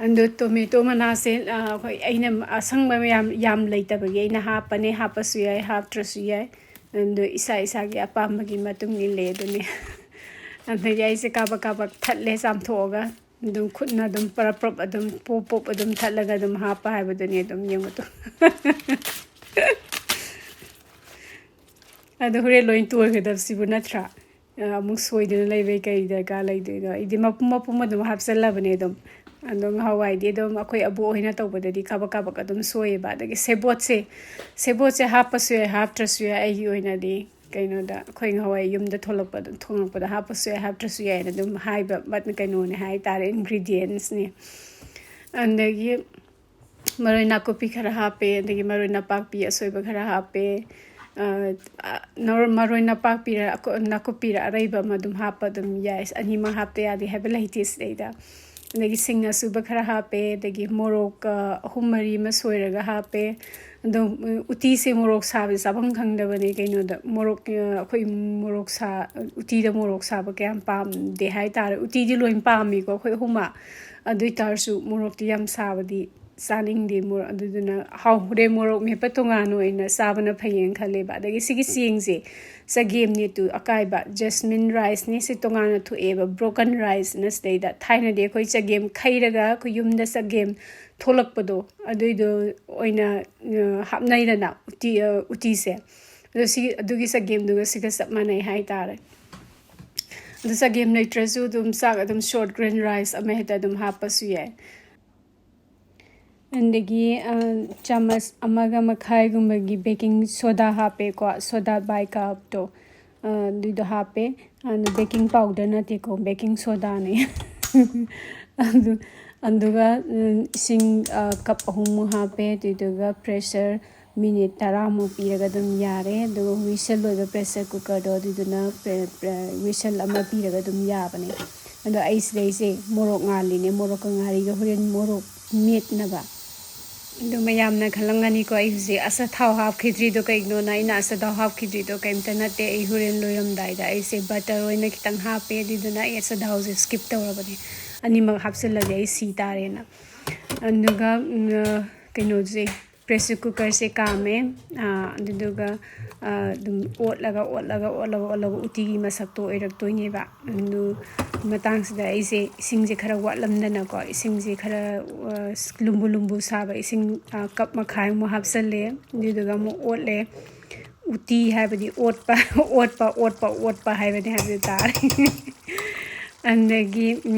ꯑꯗꯣ tomato ꯃꯅꯥꯁꯦ, ꯑ, ꯑꯩꯈꯣꯏ, ꯑꯩꯅ ꯑꯁꯪꯕ ꯃꯌꯥꯝ ꯌꯥꯝ ꯂꯩꯇꯕꯒꯤ ꯑꯩꯅ ꯍꯥꯞꯄꯅꯦ, ꯍꯥꯞꯄꯁꯨ ꯌꯥꯏ, ꯍꯥꯞꯇ꯭ꯔꯁꯨ ꯌꯥꯏ꯫ ꯑꯗꯣ ꯏꯁꯥ ꯏꯁꯥꯒꯤ ꯑꯄꯥꯝꯕꯒꯤ ꯃꯇꯨꯡ ꯏꯜꯂꯦ ꯑꯗꯨꯅꯦ꯫ ꯑꯗꯒꯤ ꯑꯩꯁꯦ ꯀꯥꯕꯛ ꯀꯥꯕꯛ ꯊꯠꯂꯦ ꯆꯥꯝꯊꯣꯛꯑꯒ꯫ ꯑꯗꯨꯝ ꯈꯨꯠꯅ ꯑꯗꯨꯝ ꯄꯔꯞ ꯄꯔꯞ ꯑꯗꯨꯝ ꯄꯣꯞ ꯄꯣꯞ ꯑꯗꯨꯝ ꯊꯠꯂꯒ ꯑꯗꯨꯝ ꯍꯥꯞꯄ ꯍꯥꯏꯕꯗꯨꯅꯤ ꯑꯗꯨꯝ ꯌꯦꯡꯕꯗꯣ꯫ ꯑꯗꯣ ꯍꯣꯔꯦꯟ ꯂꯣꯏ ꯇꯣꯏꯒꯗꯕꯁꯤꯕꯨ ꯅꯠꯇ꯭ꯔꯥ? ꯑ, ꯑꯃꯨꯛ ꯁꯣꯏꯗꯅ ꯂꯩꯕꯩ ꯀꯩ ꯗꯔꯀꯥꯔ ꯂꯩꯗꯣꯏꯅꯣ? ꯑꯩꯗꯤ ꯃꯄꯨꯝ ꯃꯄꯨꯝ ꯑꯗꯨꯝ ꯍꯥꯞꯆꯜꯂꯕꯅꯦ ꯑꯗꯨꯝ꯫ ꯑꯗꯣ ꯉꯍꯥꯟꯋꯥꯏꯗꯤ ꯑꯗꯨꯝ ꯑꯩꯈꯣꯏ ꯑꯕꯣꯛ ꯍꯣꯏꯅ ꯇꯧꯕꯗꯗꯤ ꯀꯥꯕꯛ ꯀꯥꯕꯛ ꯑꯗꯨꯝ ꯁꯣꯏꯌꯦꯕ꯫ ꯑꯗꯒꯤ ꯁꯦꯕꯣꯠꯁꯦ, ꯁꯦꯕꯣꯠꯁꯦ ꯍꯥꯞꯄꯁꯨ ꯌꯥꯏ, ꯍꯥꯞꯇ꯭ꯔꯁꯨ ꯌꯥꯏ꯫ ꯑꯩꯒꯤ ꯑꯣꯏꯅꯗꯤ ꯀꯩꯅꯣꯗ ꯑꯩꯈꯣꯏ ꯉꯍꯥꯟꯋꯥꯏ ꯌꯨꯝꯗ ꯊꯣꯛꯂꯛꯄꯗ, ꯊꯣꯡꯂꯛꯄꯗ ꯍꯥꯞꯄꯁꯨ ꯌꯥꯏ, ꯍꯥꯞꯇ꯭ꯔꯁꯨ ꯌꯥꯏꯅ ꯑꯗꯨꯝ ꯍꯥꯏꯕ ꯃꯠ-, ꯀꯩꯅꯣꯅꯦ ꯍꯥꯏꯇꯥꯔꯦ, ingredientsꯅꯦ꯫ ꯑꯗꯒꯤ ꯃꯔꯣꯏ ꯅꯥꯀꯨꯞꯄꯤ ꯈꯔ ꯍꯥꯞꯄꯦ, ꯑꯗꯒꯤ ꯃꯔꯣꯏ ꯅꯄꯥꯛꯄꯤ ꯑꯁꯣꯏꯕ ꯈꯔ ꯍꯥꯞꯄꯦ꯫ ꯑ, ꯑ, ꯅꯔꯣ-, ꯃꯔꯣꯏ ꯅꯄꯥꯛꯄꯤꯔ ꯑꯀꯨ-, ꯅꯥꯀꯨꯞꯄꯤꯔ ꯑꯔꯩꯕ ꯑꯃ ꯑꯗꯨꯝ ꯍꯥꯞꯄ ꯑꯗꯨꯝ ꯌꯥꯏ꯫ ꯑꯅꯤꯃꯛ ꯍꯥꯞꯇ ꯌꯥꯗꯦ ꯍꯥꯏꯕ ꯂꯩꯇꯦ ꯁꯤꯗꯩꯗ꯫ ꯑꯗꯒꯤ ꯁꯤꯡ ꯑꯁꯨꯕ ꯈꯔ ꯍꯥꯞꯄꯦ, ꯑꯗꯒꯤ ꯃꯣꯔꯣꯛ, ꯑ, ꯑꯍꯨꯝ ꯃꯔꯤ ꯑꯃ ꯁꯣꯏꯔꯒ ꯍꯥꯞꯄꯦ꯫ ꯑꯗꯣ, ꯎ-, ꯎꯇꯤꯁꯦ ꯃꯣꯔꯣꯛ ꯁꯥꯕꯁꯦ ꯆꯥꯐꯝ ꯈꯪꯗꯕꯅꯦ ꯀꯩꯅꯣꯗ꯫ ꯃꯣꯔꯣꯛ, ꯑ, ꯑꯩꯈꯣꯏ ꯃꯣꯔꯣꯛ ꯁꯥ-, ꯎꯇꯤꯗ ꯃꯣꯔꯣꯛ ꯁꯥꯕ ꯀꯌꯥꯝ ꯄꯥꯝꯗꯦ ꯍꯥꯏꯇꯥꯔꯦ꯫ ꯎꯇꯤꯗꯤ ꯂꯣꯏ ꯄꯥꯝꯃꯤꯀꯣ ꯑꯩꯈꯣꯏ ꯑꯍꯨꯝꯃꯛ꯫ ꯑꯗꯨ ꯑꯣꯏ ꯇꯥꯔꯁꯨ ꯃꯣꯔꯣꯛꯇꯤ ꯌꯥꯝ ꯁꯥꯕꯗꯤ ꯆꯥꯅꯤꯡꯗꯦ꯫ ꯃꯣꯔꯣꯛ, ꯑꯗꯨꯗꯨꯅ ꯍꯥꯎ-, ꯍꯣꯔꯦꯟ ꯃꯣꯔꯣꯛ ꯃꯦꯠꯄ ꯇꯣꯉꯥꯟꯅ ꯑꯣꯏꯅ ꯆꯥꯕꯅ ꯐꯩꯌꯦꯅ ꯈꯜꯂꯦꯕ꯫ ꯑꯗꯒꯤ ꯁꯤꯒꯤ ꯆꯦꯡꯁꯦ ꯆꯒꯦꯝꯅꯦ ꯇꯨ ꯑꯀꯥꯏꯕ, jasmine riceꯅꯦ, ꯁꯤ ꯇꯣꯉꯥꯟꯅ ꯊꯣꯛꯑꯦꯕ, broken riceꯅ ꯁꯤꯗꯩꯗ꯫ ꯊꯥꯏꯅꯗꯤ ꯑꯩꯈꯣꯏ ꯆꯒꯦꯝ ꯈꯩꯔꯒ ꯑꯩꯈꯣꯏ ꯌꯨꯝꯗ ꯆꯒꯦꯝ ꯊꯣꯛꯂꯛꯄꯗꯣ, ꯑꯗꯨꯏꯗꯣ ꯑꯣꯏꯅ, ꯑ, ꯍꯥꯞꯅꯩꯗꯅ ꯎꯇꯤ, ꯑ, ꯎꯇꯤꯁꯦ꯫ ꯑꯗꯣ ꯁꯤ, ꯑꯗꯨꯒꯤ ꯆꯒꯦꯝꯗꯨꯒ ꯁꯤꯒ ꯆꯞ ꯃꯥꯟꯅꯩ ꯍꯥꯏꯇꯥꯔꯦ꯫ ꯑꯗꯨ ꯆꯒꯦꯝ ꯂꯩꯇ꯭ꯔꯁꯨ ꯑꯗꯨꯝ ꯆꯥꯛ ꯑꯗꯨꯝ short grain rice ꯑꯃ ꯍꯦꯛꯇ ꯑꯗꯨꯝ ꯍꯥꯞꯄꯁꯨ ꯌꯥꯏ꯫ ꯑꯗꯒꯤ, ꯑ, ꯆꯥꯃꯁ ꯑꯃꯒ ꯃꯈꯥꯏꯒꯨꯝꯕꯒꯤ baking soda ꯍꯥꯞꯄꯦꯀꯣ, soda bicarbonate꯫ ꯑ, ꯑꯗꯨꯏꯗꯣ ꯍꯥꯞꯄꯦ꯫ ꯑꯗꯨ baking powder ꯅꯠꯇꯦꯀꯣ, baking sodaꯅꯦ꯫ ꯑꯗꯨ, ꯑꯗꯨꯒ, ꯎꯝ, ꯏꯁꯤꯡ, ꯑ, cup ꯑꯍꯨꯝꯃꯨꯛ ꯍꯥꯞꯄꯦ꯫ ꯑꯗꯨꯏꯗꯨꯒ pressure minute ꯇꯔꯥꯃꯨꯛ ꯄꯤꯔꯒ ꯑꯗꯨꯝ ꯌꯥꯔꯦ꯫ ꯑꯗꯨꯒ whistle ꯑꯣꯏꯕ pressure cookerꯗꯣ, ꯑꯗꯨꯏꯗꯨꯅ pre-, pre-, whistle ꯑꯃ ꯄꯤꯔꯒ ꯑꯗꯨꯝ ꯌꯥꯕꯅꯦ꯫ ꯑꯗꯣ ꯑꯩ ꯁꯤꯗꯩꯁꯦ ꯃꯣꯔꯣꯛ ꯉꯥꯜꯂꯤꯅꯦ, ꯃꯣꯔꯣꯛꯀ ꯉꯥꯔꯤꯒ ꯍꯣꯔꯦꯟ ꯃꯣꯔꯣꯛ ꯃꯦꯠꯅꯕ꯫ ꯑꯗꯨ ꯃꯌꯥꯝꯅ ꯈꯜꯂꯝꯒꯅꯤꯀꯣ, ꯑꯩ ꯍꯧꯖꯤꯛ ꯑꯆꯥꯊꯥꯎ ꯍꯥꯞꯈꯤꯗ꯭ꯔꯤꯗꯣ ꯀꯩꯒꯤꯅꯣꯅ꯫ ꯑꯩꯅ ꯑꯆꯥꯊꯥꯎ ꯍꯥꯞꯈꯤꯗ꯭ꯔꯤꯗꯣ ꯀꯩꯝꯇ ꯅꯠꯇꯦ, ꯑꯩ ꯍꯣꯔꯦꯟ ꯂꯣꯏꯔꯝꯗꯥꯏꯗ ꯑꯩꯁꯦ butter ꯑꯣꯏꯅ ꯈꯤꯇꯪ ꯍꯥꯞꯄꯦ, ꯑꯗꯨꯗꯨꯅ ꯑꯩ ꯑꯆꯥꯊꯥꯎꯁꯦ skip ꯇꯧꯔꯕꯅꯦ꯫ ꯑꯅꯤꯃꯛ ꯍꯥꯞꯆꯤꯜꯂꯗꯤ ꯑꯩ ꯁꯤ ꯇꯥꯔꯦꯅ꯫ ꯑꯗꯨꯒ ꯎꯝ, ꯀꯩꯅꯣꯁꯦ, pressure cookerꯁꯦ ꯀꯥꯝꯃꯦ꯫ ꯑꯗꯨꯗꯨꯒ ꯑꯗꯨꯝ ꯑꯣꯠꯂꯒ ꯑꯣꯠꯂꯒ ꯑꯣꯠꯂꯒ ꯑꯣꯠꯂꯒ ꯎꯇꯤꯒꯤ ꯃꯁꯛꯇꯣ ꯑꯣꯏꯔꯛꯇꯣꯏꯅꯦꯕ꯫ ꯑꯗꯨ ꯃꯇꯥꯡꯁꯤꯗ ꯑꯩꯁꯦ ꯏꯁꯤꯡꯁꯦ ꯈꯔ ꯋꯥꯠꯂꯝꯗꯅꯀꯣ, ꯏꯁꯤꯡꯁꯦ ꯈꯔ ꯂꯨꯝꯕꯨ ꯂꯨꯝꯕꯨ ꯁꯥꯕ ꯏꯁꯤꯡ cup ꯃꯈꯥꯏꯃꯨꯛ ꯍꯥꯞꯆꯜꯂꯦ꯫ ꯑꯗꯨꯗꯨꯒ ꯑꯃꯨꯛ ꯑꯣꯠꯂꯦ꯫ ꯎꯇꯤ ꯍꯥꯏꯕꯗꯤ ꯑꯣꯠꯄ ꯑꯣꯠꯄ ꯑꯣꯠꯄ ꯑꯣꯠꯄ ꯍꯥꯏꯕꯅꯤ ꯍꯥꯏꯕꯗꯨ ꯇꯥꯔꯦ꯫ ꯑꯗꯒꯤ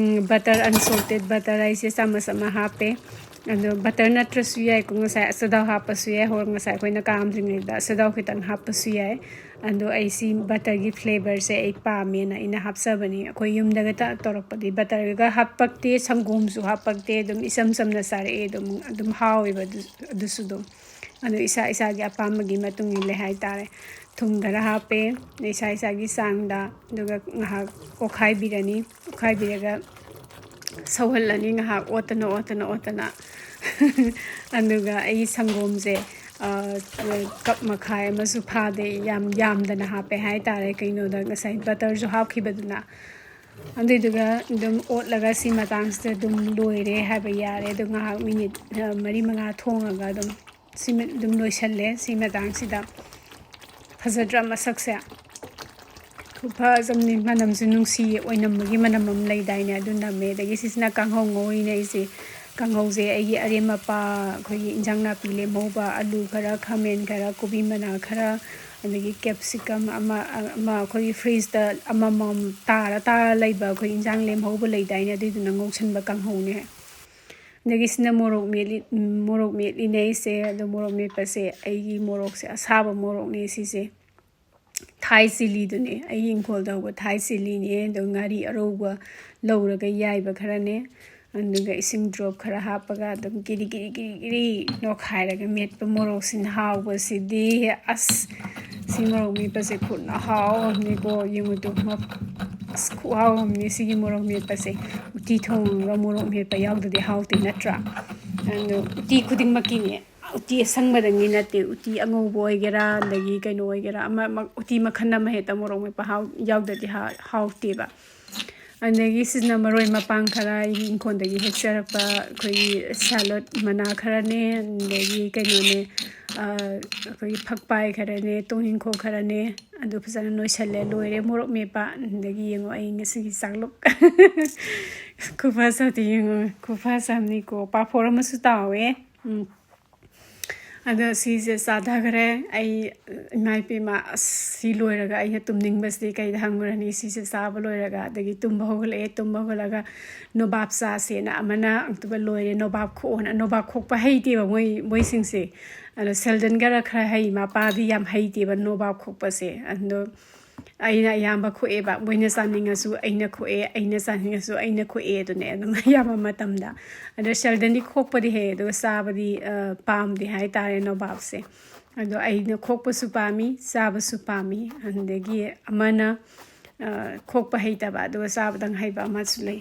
butter, unsalted butter ꯑꯩꯁꯦ ꯆꯥꯃꯁ ꯑꯃ ꯍꯥꯞꯄꯦ꯫ ꯑꯗꯣ butter ꯅꯠꯇ꯭ꯔꯁꯨ ꯌꯥꯏꯀꯣ, ꯉꯁꯥꯏ ꯑꯆꯥꯊꯥꯎ ꯍꯥꯞꯄꯁꯨ ꯌꯥꯏ, ꯍꯣꯔ ꯉꯁꯥꯏ ꯑꯩꯈꯣꯏꯅ ꯀꯥꯝꯗ꯭ꯔꯤꯉꯩꯗ ꯑꯆꯥꯊꯥꯎ ꯈꯤꯇꯪ ꯍꯥꯞꯄꯁꯨ ꯌꯥꯏ꯫ ꯑꯗꯣ ꯑꯩ ꯁꯤ butterꯒꯤ flavorꯁꯦ ꯑꯩ ꯄꯥꯝꯃꯦꯅ ꯑꯩꯅ ꯍꯥꯞꯆꯕꯅꯤ꯫ ꯑꯩꯈꯣꯏ ꯌꯨꯝꯗꯒ ꯇ- ꯇꯧꯔꯛꯄꯗꯤ butterꯒ ꯍꯥꯞꯄꯛꯇꯦ, ꯁꯪꯒꯣꯝꯁꯨ ꯍꯥꯞꯄꯛꯇꯦ, ꯑꯗꯨꯝ ꯏꯆꯝ ꯆꯝꯅ ꯆꯥꯔꯛꯑꯦ꯫ ꯑꯗꯨꯝ ꯑꯗꯨꯝ ꯍꯥꯎꯋꯦꯕ ꯑꯗꯨ ꯑꯗꯨꯁꯨ ꯑꯗꯨꯝ꯫ ꯑꯗꯣ ꯏꯁꯥ ꯏꯁꯥꯒꯤ ꯑꯄꯥꯝꯕꯒꯤ ꯃꯇꯨꯡ ꯏꯜꯂꯦ ꯍꯥꯏꯇꯥꯔꯦ꯫ ꯊꯨꯝ ꯈꯔ ꯍꯥꯞꯄꯦ ꯏꯁꯥ ꯏꯁꯥꯒꯤ ꯆꯥꯡꯗ꯫ ꯑꯗꯨꯒ ꯉꯥꯏꯍꯥꯛ ꯑꯣꯠꯈꯥꯏꯕꯤꯔꯅꯤ꯫ ꯑꯣꯠꯈꯥꯏꯕꯤꯔꯒ ꯁꯧꯍꯜꯂꯅꯤ ꯉꯥꯏꯍꯥꯛ ꯑꯣꯠꯇꯅ ꯑꯣꯠꯇꯅ ꯑꯣꯠꯇꯅ꯫ ꯑꯗꯨꯒ ꯑꯩ ꯁꯪꯒꯣꯝꯁꯦ cup ꯃꯈꯥꯏ ꯑꯃꯁꯨ ꯐꯥꯗꯦ, ꯌꯥꯝ ꯌꯥꯝꯗꯅ ꯍꯥꯞꯄꯦ ꯍꯥꯏꯇꯥꯔꯦ꯫ ꯀꯩꯅꯣꯗ ꯉꯁꯥꯏ butterꯁꯨ ꯍꯥꯞꯈꯤꯕꯗꯨꯅ꯫ ꯑꯗꯨꯏꯗꯨꯒ ꯑꯗꯨꯝ ꯑꯣꯠꯂꯒ ꯁꯤ ꯃꯇꯥꯡꯁꯤꯗ ꯑꯗꯨꯝ ꯂꯣꯏꯔꯦ ꯍꯥꯏꯕ ꯌꯥꯔꯦ꯫ ꯑꯗꯣ ꯉꯥꯏꯍꯥꯛ minute ꯃꯔꯤ ꯃꯉꯥ ꯊꯣꯡꯉꯒ ꯑꯗꯨꯝ ꯁꯤ ꯑꯗꯨꯝ ꯂꯣꯏꯁꯜꯂꯦ꯫ ꯁꯤ ꯃꯇꯥꯡꯁꯤꯗ ꯐꯖꯗ꯭ꯔꯥ ꯃꯁꯛꯁꯦ? ꯈꯨꯐꯖ ꯑꯃꯅꯤ꯫ ꯃꯅꯝꯁꯨ ꯅꯨꯡꯁꯤ, ꯑꯣꯏꯅꯝꯕꯒꯤ ꯃꯅꯝ ꯑꯃ ꯂꯩꯗꯥꯏꯅꯦ, ꯑꯗꯨ ꯅꯝꯃꯦ꯫ ꯑꯗꯒꯤ ꯁꯤꯁꯤꯅ ꯀꯥꯡꯍꯧ ꯉꯧꯔꯤꯅꯦ ꯑꯩꯁꯦ꯫ ꯀꯥꯡꯍꯧꯁꯦ ꯑꯩꯒꯤ ꯑꯔꯦꯝ ꯑꯄꯥ, ꯑꯩꯈꯣꯏꯒꯤ ꯏꯟꯖꯥꯡ ꯅꯥꯄꯤ ꯂꯦꯝꯍꯧꯕ, ꯑꯂꯨ ꯈꯔ, ꯈꯥꯃꯦꯟ ꯈꯔ, ꯀꯣꯕꯤ ꯃꯅꯥ ꯈꯔ, ꯑꯗꯒꯤ capsicum ꯑꯃ ꯑꯃ ꯑꯩꯈꯣꯏꯒꯤ fridgeꯇ ꯑꯃꯃꯝ ꯇꯥꯔ ꯇꯥꯔ ꯂꯩꯕ ꯑꯩꯈꯣꯏ ꯏꯟꯖꯥꯡ ꯂꯦꯝꯍꯧꯕ ꯂꯩꯗꯥꯏꯅꯦ, ꯑꯗꯨꯏꯗꯨꯅ ꯉꯧꯁꯟꯕ ꯀꯥꯡꯍꯧꯅꯦ꯫ ꯑꯗꯒꯤ ꯁꯤꯅ ꯃꯣꯔꯣꯛ ꯃꯦꯠꯂꯤ, ꯃꯣꯔꯣꯛ ꯃꯦꯠꯂꯤꯅꯦ ꯑꯩꯁꯦ꯫ ꯑꯗꯣ ꯃꯣꯔꯣꯛ ꯃꯦꯠꯄꯁꯦ ꯑꯩꯒꯤ ꯃꯣꯔꯣꯛꯁꯦ ꯑꯁꯥꯕ ꯃꯣꯔꯣꯛꯅꯦ ꯁꯤꯁꯦ꯫ Thai chilliꯗꯨꯅꯦ, ꯑꯩꯒꯤ ꯏꯪꯈꯣꯜꯗ ꯍꯧꯕ Thai chilliꯅꯦ꯫ ꯑꯗꯣ ꯉꯥꯔꯤ ꯑꯔꯧꯕ ꯂꯧꯔꯒ ꯌꯥꯏꯕ ꯈꯔꯅꯦ, ꯑꯗꯨꯒ ꯏꯁꯤꯡ drop ꯈꯔ ꯍꯥꯞꯄꯒ ꯑꯗꯨꯝ ꯀꯤꯔꯤ ꯀꯤꯔꯤ ꯀꯤꯔꯤ ꯀꯤꯔꯤ ꯅꯣꯛꯈꯥꯏꯔꯒ ꯃꯦꯠꯄ ꯃꯣꯔꯣꯛꯁꯤꯅ ꯍꯥꯎꯕꯁꯤꯗꯤ꯫ ꯑꯁ, ꯁꯤ ꯃꯣꯔꯣꯛ ꯃꯦꯠꯄꯁꯦ ꯈꯨꯠꯅ ꯍꯥꯎ ꯑꯃꯅꯤꯀꯣ꯫ ꯌꯦꯡꯉꯨ ꯇꯨ, ꯑꯁ, ꯈꯨꯍꯥꯎ ꯑꯃꯅꯤ ꯁꯤꯒꯤ ꯃꯣꯔꯣꯛ ꯃꯦꯠꯄꯁꯦ꯫ ꯎꯇꯤ ꯊꯣꯡꯉꯒ ꯃꯣꯔꯣꯛ ꯃꯦꯠꯄ ꯌꯥꯎꯗꯗꯤ ꯍꯥꯎꯇꯦ ꯅꯠꯇ꯭ꯔꯥ? ꯑꯗꯣ ꯎꯇꯤ ꯈꯨꯗꯤꯡꯃꯛꯀꯤꯅꯦ, ꯎꯇꯤ ꯑꯁꯪꯕꯗꯪꯒꯤ ꯅꯠꯇꯦ, ꯎꯇꯤ ꯑꯉꯧꯕ ꯑꯣꯏꯒꯦꯔꯥ, ꯑꯗꯒꯤ ꯀꯩꯅꯣ ꯑꯣꯏꯒꯦꯔꯥ, ꯑꯃ ꯎꯇꯤ ꯃꯈꯜ ꯑꯃ ꯍꯦꯛꯇ ꯃꯣꯔꯣꯛ ꯃꯦꯠꯄ ꯍꯥꯎ ꯌꯥꯎꯗ꯭ꯔꯗꯤ ꯍꯥꯎꯇꯦꯕ꯫ ꯑꯗꯒꯤ ꯁꯤꯅ ꯃꯔꯣꯏ ꯃꯄꯥꯡ ꯈꯔ ꯑꯩꯒꯤ ꯏꯪꯈꯣꯜꯗꯒꯤ ꯍꯦꯛꯆꯔꯛꯄ ꯑꯩꯈꯣꯏꯒꯤ ꯁꯦꯂꯣꯠ ꯃꯅꯥ ꯈꯔꯅꯦ, ꯑꯗꯒꯤ ꯀꯩꯅꯣꯅꯦ, ꯑꯩꯈꯣꯏꯒꯤ ꯐꯛꯄꯥꯏ ꯈꯔꯅꯦ, ꯇꯣꯡꯅꯤꯡꯈꯣꯛ ꯈꯔꯅꯦ, ꯑꯗꯨ ꯐꯖꯅ ꯅꯣꯏꯁꯜꯂꯦ꯫ ꯂꯣꯏꯔꯦ ꯃꯣꯔꯣꯛ ꯃꯦꯠꯄ꯫ ꯑꯗꯒꯤ ꯌꯦꯡꯉꯣ ꯑꯩ ꯉꯁꯤꯒꯤ ꯆꯥꯛꯂꯨꯛ꯫ ꯈꯨꯐꯖꯗꯤ ꯌꯦꯡꯉꯣ, ꯈꯨꯐꯖ ꯑꯃꯅꯤꯀꯣ꯫ ꯄꯥꯐꯣꯔ ꯑꯃꯁꯨ ꯇꯥꯎꯋꯦ꯫ ꯎꯝ꯫ ꯑꯗꯣ ꯁꯤꯁꯦ ꯆꯥꯊꯈ꯭ꯔꯦ꯫ ꯑꯩ, ꯏꯃꯥ ꯏꯄꯦꯝꯃ, ꯑꯁ, ꯁꯤ ꯂꯣꯏꯔꯒ ꯑꯩꯅ ꯇꯨꯝꯅꯤꯡꯕꯁꯤꯗꯤ ꯀꯩꯗ ꯍꯪꯉꯨꯔꯅꯤ? ꯁꯤꯁꯦ ꯆꯥꯕ ꯂꯣꯏꯔꯒ꯫ ꯑꯗꯒꯤ ꯇꯨꯝꯕ ꯍꯧꯒꯠꯂꯛꯑꯦ꯫ ꯇꯨꯝꯕ ꯍꯧꯒꯠꯂꯒ ꯅꯣꯕꯥꯞ ꯆꯥꯁꯦꯅ ꯑꯃꯅ, ꯑꯗꯨꯒ ꯂꯣꯏꯔꯦ ꯅꯣꯕꯥꯞ ꯈꯣꯛꯑꯣꯅ꯫ ꯅꯣꯕꯥꯞ ꯈꯣꯛꯄ ꯍꯩꯇꯦꯕ ꯃꯣꯏ, ꯃꯣꯏꯁꯤꯡꯁꯦ꯫ ꯑꯗꯣ ꯁꯦꯜꯗꯟꯒꯔ ꯈꯔ ꯍꯩ, ꯃꯄꯥꯗꯤ ꯌꯥꯝ ꯍꯩꯇꯦꯕ ꯅꯣꯕꯥꯞ ꯈꯣꯛꯄꯁꯦ꯫ ꯑꯗꯣ ꯑꯩꯅ ꯑꯌꯥꯝꯕ ꯈꯣꯛꯑꯦꯕ꯫ ꯃꯣꯏꯅ ꯆꯥꯅꯤꯡꯉꯁꯨ ꯑꯩꯅ ꯈꯣꯛꯑꯦ, ꯑꯩꯅ ꯆꯥꯅꯤꯡꯉꯁꯨ ꯑꯩꯅ ꯈꯣꯛꯑꯦ ꯑꯗꯨꯅꯦ ꯑꯗꯨꯝ ꯑꯌꯥꯝꯕ ꯃꯇꯝꯗ꯫ ꯑꯗꯣ ꯁꯦꯜꯗꯟꯗꯤ ꯈꯣꯛꯄꯗꯤ ꯍꯩ, ꯑꯗꯨꯒ ꯆꯥꯕꯗꯤ, ꯑ, ꯄꯥꯝꯗꯦ ꯍꯥꯏꯇꯥꯔꯦ ꯅꯣꯕꯥꯞꯁꯦ꯫ ꯑꯗꯣ ꯑꯩꯅ ꯈꯣꯛꯄꯁꯨ ꯄꯥꯝꯃꯤ, ꯆꯥꯕꯁꯨ ꯄꯥꯝꯃꯤ꯫ ꯑꯗꯒꯤ ꯑꯃꯅ, ꯑ, ꯈꯣꯛꯄ ꯍꯩꯇꯕ, ꯑꯗꯨꯒ ꯆꯥꯕꯗꯪ ꯍꯩꯕ ꯑꯃꯁꯨ ꯂꯩ꯫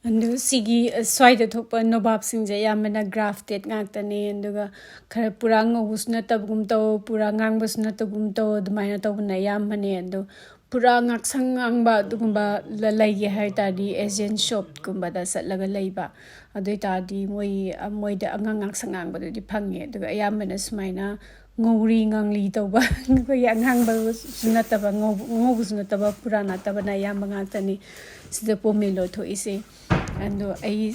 ꯑꯗꯨ ꯁꯤꯒꯤ, ꯑ, ꯁ꯭ꯋꯥꯏꯗ ꯊꯣꯛꯄ ꯅꯣꯕꯥꯞꯁꯤꯡꯁꯦ ꯑꯌꯥꯝꯕꯅ ꯒ꯭ꯔꯥꯐꯇꯦꯠ ꯉꯥꯛꯇꯅꯦ꯫ ꯑꯗꯨꯒ ꯈꯔ ꯄꯨꯔꯥ ꯉꯧꯕꯁꯨ ꯅꯠꯇꯕꯒꯨꯝ ꯇꯧ, ꯄꯨꯔꯥ ꯉꯥꯡꯕꯁꯨ ꯅꯠꯇꯕꯒꯨꯝ ꯇꯧ, ꯑꯗꯨꯃꯥꯏꯅ ꯇꯧꯕꯅ ꯑꯌꯥꯝꯕꯅꯦ꯫ ꯑꯗꯣ ꯄꯨꯔꯥ ꯉꯥꯛꯁꯪ ꯉꯥꯡꯕ ꯑꯗꯨꯒꯨꯝꯕ ꯂ-, ꯂꯩꯒꯦ ꯍꯥꯏ ꯇꯥꯔꯗꯤ Asian shopꯀꯨꯝꯕꯗ ꯆꯠꯂꯒ ꯂꯩꯕ꯫ ꯑꯗꯨ ꯑꯣꯏ ꯇꯥꯔꯗꯤ ꯃꯣꯏ, ꯑ, ꯃꯣꯏꯗ ꯑꯉꯥꯡ ꯉꯥꯛꯁꯪ ꯉꯥꯡꯕꯗꯨꯗꯤ ꯐꯪꯉꯦ꯫ ꯑꯗꯨꯒ ꯑꯌꯥꯝꯕꯅ ꯁꯨꯃꯥꯏꯅ ꯉꯧꯔꯤ ꯉꯥꯡꯂꯤ ꯇꯧꯕ, ꯑꯩꯈꯣꯏꯒꯤ ꯑꯉꯥꯡꯕꯁꯨ ꯅꯠꯇꯕ, ꯉꯧꯕ-, ꯉꯧꯕꯁꯨ ꯅꯠꯇꯕ, ꯄꯨꯔꯥ ꯅꯠꯇꯕꯅ ꯑꯌꯥꯝꯕ ꯉꯥꯛꯇꯅꯤ ꯁꯤꯗ ꯄꯣꯃꯦꯂꯣ ꯊꯣꯛꯏꯁꯦ꯫ ꯑꯗꯣ ꯑꯩ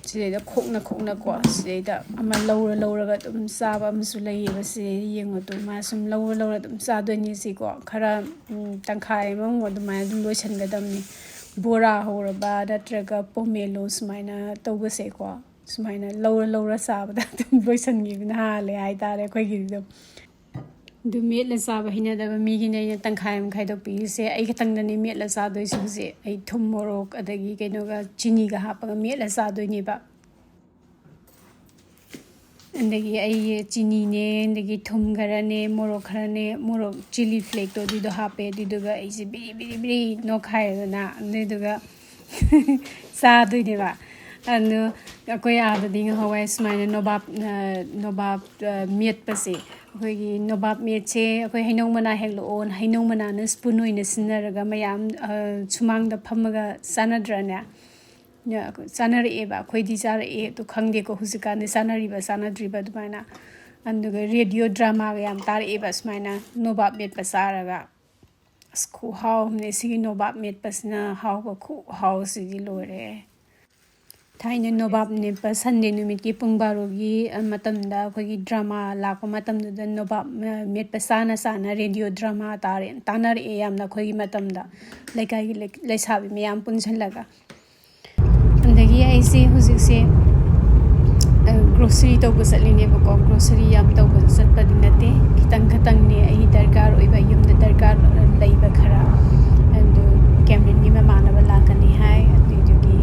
ꯁꯤꯗꯩꯗ ꯈꯣꯛꯅ ꯈꯣꯛꯅꯀꯣ, ꯁꯤꯗꯩꯗ ꯑꯃ ꯂꯧꯔ ꯂꯧꯔꯒ ꯑꯗꯨꯝ ꯆꯥꯕ ꯑꯃꯁꯨ ꯂꯩꯌꯦꯕ꯫ ꯁꯤꯗꯩꯗ ꯌꯦꯡꯉꯣ ꯇꯨ, ꯃꯥ ꯁꯨꯝ ꯂꯧꯔ ꯂꯧꯔ ꯑꯗꯨꯝ ꯆꯥꯗꯣꯏꯅꯤ ꯁꯤꯀꯣ꯫ ꯈꯔ, ꯎꯝ, ꯇꯪꯈꯥꯏ ꯑꯃꯃꯨꯛ ꯑꯗꯨꯃꯥꯏꯅ ꯑꯗꯨꯝ ꯂꯣꯏꯁꯤꯟꯒꯗꯕꯅꯤ꯫ ꯕꯣꯔꯥ ꯍꯧꯔꯕ ꯅꯠꯇ꯭ꯔꯒ ꯄꯣꯃꯦꯂꯣ ꯁꯨꯃꯥꯏꯅ ꯇꯧꯕꯁꯦꯀꯣ, ꯁꯨꯃꯥꯏꯅ ꯂꯧꯔ ꯂꯧꯔ ꯆꯥꯕꯗ ꯑꯗꯨꯝ ꯂꯣꯏꯁꯤꯟꯈꯤꯕꯅ ꯍꯥꯜꯂꯦ ꯍꯥꯏꯇꯥꯔꯦ ꯑꯩꯈꯣꯏꯒꯤꯗꯤ ꯑꯗꯨꯝ꯫ ꯑꯗꯨ ꯃꯦꯠꯂ ꯆꯥꯕ ꯍꯩꯅꯗꯕ ꯃꯤꯒꯤꯅꯦ ꯑꯩꯅ ꯇꯪꯈꯥꯏ ꯑꯃ ꯈꯥꯏꯗꯣꯛꯄꯤꯔꯤꯁꯦ꯫ ꯑꯩ ꯈꯛꯇꯪꯗꯅꯦ ꯃꯦꯠꯂ ꯆꯥꯗꯣꯏꯁꯦ ꯍꯧꯖꯤꯛ꯫ ꯑꯩ ꯊꯨꯝ, ꯃꯣꯔꯣꯛ, ꯑꯗꯒꯤ ꯀꯩꯅꯣꯒ, ꯆꯤꯅꯤꯒ ꯍꯥꯞꯄꯒ ꯃꯦꯠꯂ ꯆꯥꯗꯣꯏꯅꯦꯕ꯫ ꯑꯗꯒꯤ ꯑꯩ ꯆꯤꯅꯤꯅꯦ, ꯑꯗꯒꯤ ꯊꯨꯝ ꯈꯔꯅꯦ, ꯃꯣꯔꯣꯛ ꯈꯔꯅꯦ, ꯃꯣꯔꯣꯛ chilli flakeꯇꯣ ꯑꯗꯨꯏꯗꯣ ꯍꯥꯞꯄꯦ꯫ ꯑꯗꯨꯏꯗꯨꯒ ꯑꯩꯁꯦ ꯕꯤꯔꯤ ꯕꯤꯔꯤ ꯕꯤꯔꯤ ꯅꯣꯛꯈꯥꯏꯔꯦꯗꯅ꯫ ꯑꯗꯨꯏꯗꯨꯒ ꯆꯥꯗꯣꯏꯅꯦꯕ꯫ ꯑꯗꯨ ꯑꯩꯈꯣꯏ ꯑꯥꯗꯗꯤ ꯉꯍꯥꯟꯋꯥꯏ ꯁꯨꯃꯥꯏꯅ ꯅꯣꯕꯥꯞ, ꯑ, ꯅꯣꯕꯥꯞ, ꯑ, ꯃꯦꯠꯄꯁꯦ, ꯑꯩꯈꯣꯏꯒꯤ ꯅꯣꯕꯥꯞ ꯃꯦꯠꯁꯦ, ꯑꯩꯈꯣꯏ ꯍꯩꯅꯧ ꯃꯅꯥ ꯍꯦꯛꯂꯛꯑꯣ, ꯍꯩꯅꯧ ꯃꯅꯥꯅ spoon ꯑꯣꯏꯅ ꯁꯤꯖꯤꯟꯅꯔꯒ ꯃꯌꯥꯝ, ꯑ, ꯁꯨꯃꯥꯡꯗ ꯐꯝꯃꯒ ꯆꯥꯅꯗ꯭ꯔꯅꯦ? ꯆꯥꯅꯔꯛꯑꯦꯕ, ꯑꯩꯈꯣꯏꯗꯤ ꯆꯥꯔꯛꯑꯦ꯫ ꯑꯗꯨ ꯈꯪꯗꯦꯀꯣ ꯍꯧꯖꯤꯛꯀꯥꯟꯗꯤ ꯆꯥꯅꯔꯤꯕ ꯆꯥꯅꯗ꯭ꯔꯤꯕ ꯑꯗꯨꯃꯥꯏꯅ꯫ ꯑꯗꯨꯒ radio dramaꯒ ꯌꯥꯝ ꯇꯥꯔꯛꯑꯦꯕ ꯁꯨꯃꯥꯏꯅ ꯅꯣꯕꯥꯞ ꯃꯦꯠꯄ ꯆꯥꯔꯒ꯫ ꯑꯁ, ꯈꯨꯍꯥꯎ ꯑꯃꯅꯦ ꯁꯤꯒꯤ ꯅꯣꯕꯥꯞ ꯃꯦꯠꯄꯁꯤꯅ, ꯍꯥꯎꯕ ꯈꯨꯍꯥꯎꯁꯤꯗꯤ ꯂꯣꯏꯔꯦ꯫ ꯊꯥꯏꯅ ꯅꯣꯕꯥꯞ ꯃꯦꯠꯄ Sunday ꯅꯨꯃꯤꯠꯀꯤ ꯄꯨꯡ ꯕꯥꯔꯣꯒꯤ ꯃꯇꯝꯗ ꯑꯩꯈꯣꯏꯒꯤ drama ꯂꯥꯛꯄ ꯃꯇꯝꯗꯨꯗ ꯅꯣꯕꯥꯞ ꯃꯦꯠꯄ ꯆꯥꯅ ꯆꯥꯅ radio drama ꯇꯥꯔꯦ, ꯇꯥꯅꯔꯛꯑꯦ ꯌꯥꯝꯅ ꯑꯩꯈꯣꯏꯒꯤ ꯃꯇꯝꯗ, ꯂꯩꯀꯥꯏꯒꯤ ꯂꯩ-, ꯂꯩꯁꯥꯕꯤ ꯃꯌꯥꯝ ꯄꯨꯟꯁꯤꯜꯂꯒ꯫ ꯑꯗꯒꯤ ꯑꯩꯁꯦ ꯍꯧꯖꯤꯛꯁꯦ, ꯑ, grocery ꯇꯧꯕ ꯆꯠꯂꯤꯅꯦꯕꯀꯣ꯫ Grocery ꯌꯥꯝ ꯇꯧꯕ ꯆꯠꯄꯗꯤ ꯅꯠꯇꯦ, ꯈꯤꯇꯪ ꯈꯇꯪꯅꯦ ꯑꯩ ꯗꯔꯀꯥꯔ ꯑꯣꯏꯕ, ꯌꯨꯝꯗ ꯗꯔꯀꯥꯔ ꯂꯩꯕ ꯈꯔ꯫ ꯑꯗꯨ ꯀꯦꯝꯔꯤꯟꯒꯤ ꯃꯃꯥꯟꯅꯕ ꯂꯥꯛꯀꯅꯤ ꯍꯥꯏ, ꯑꯗꯨꯏꯗꯨꯒꯤ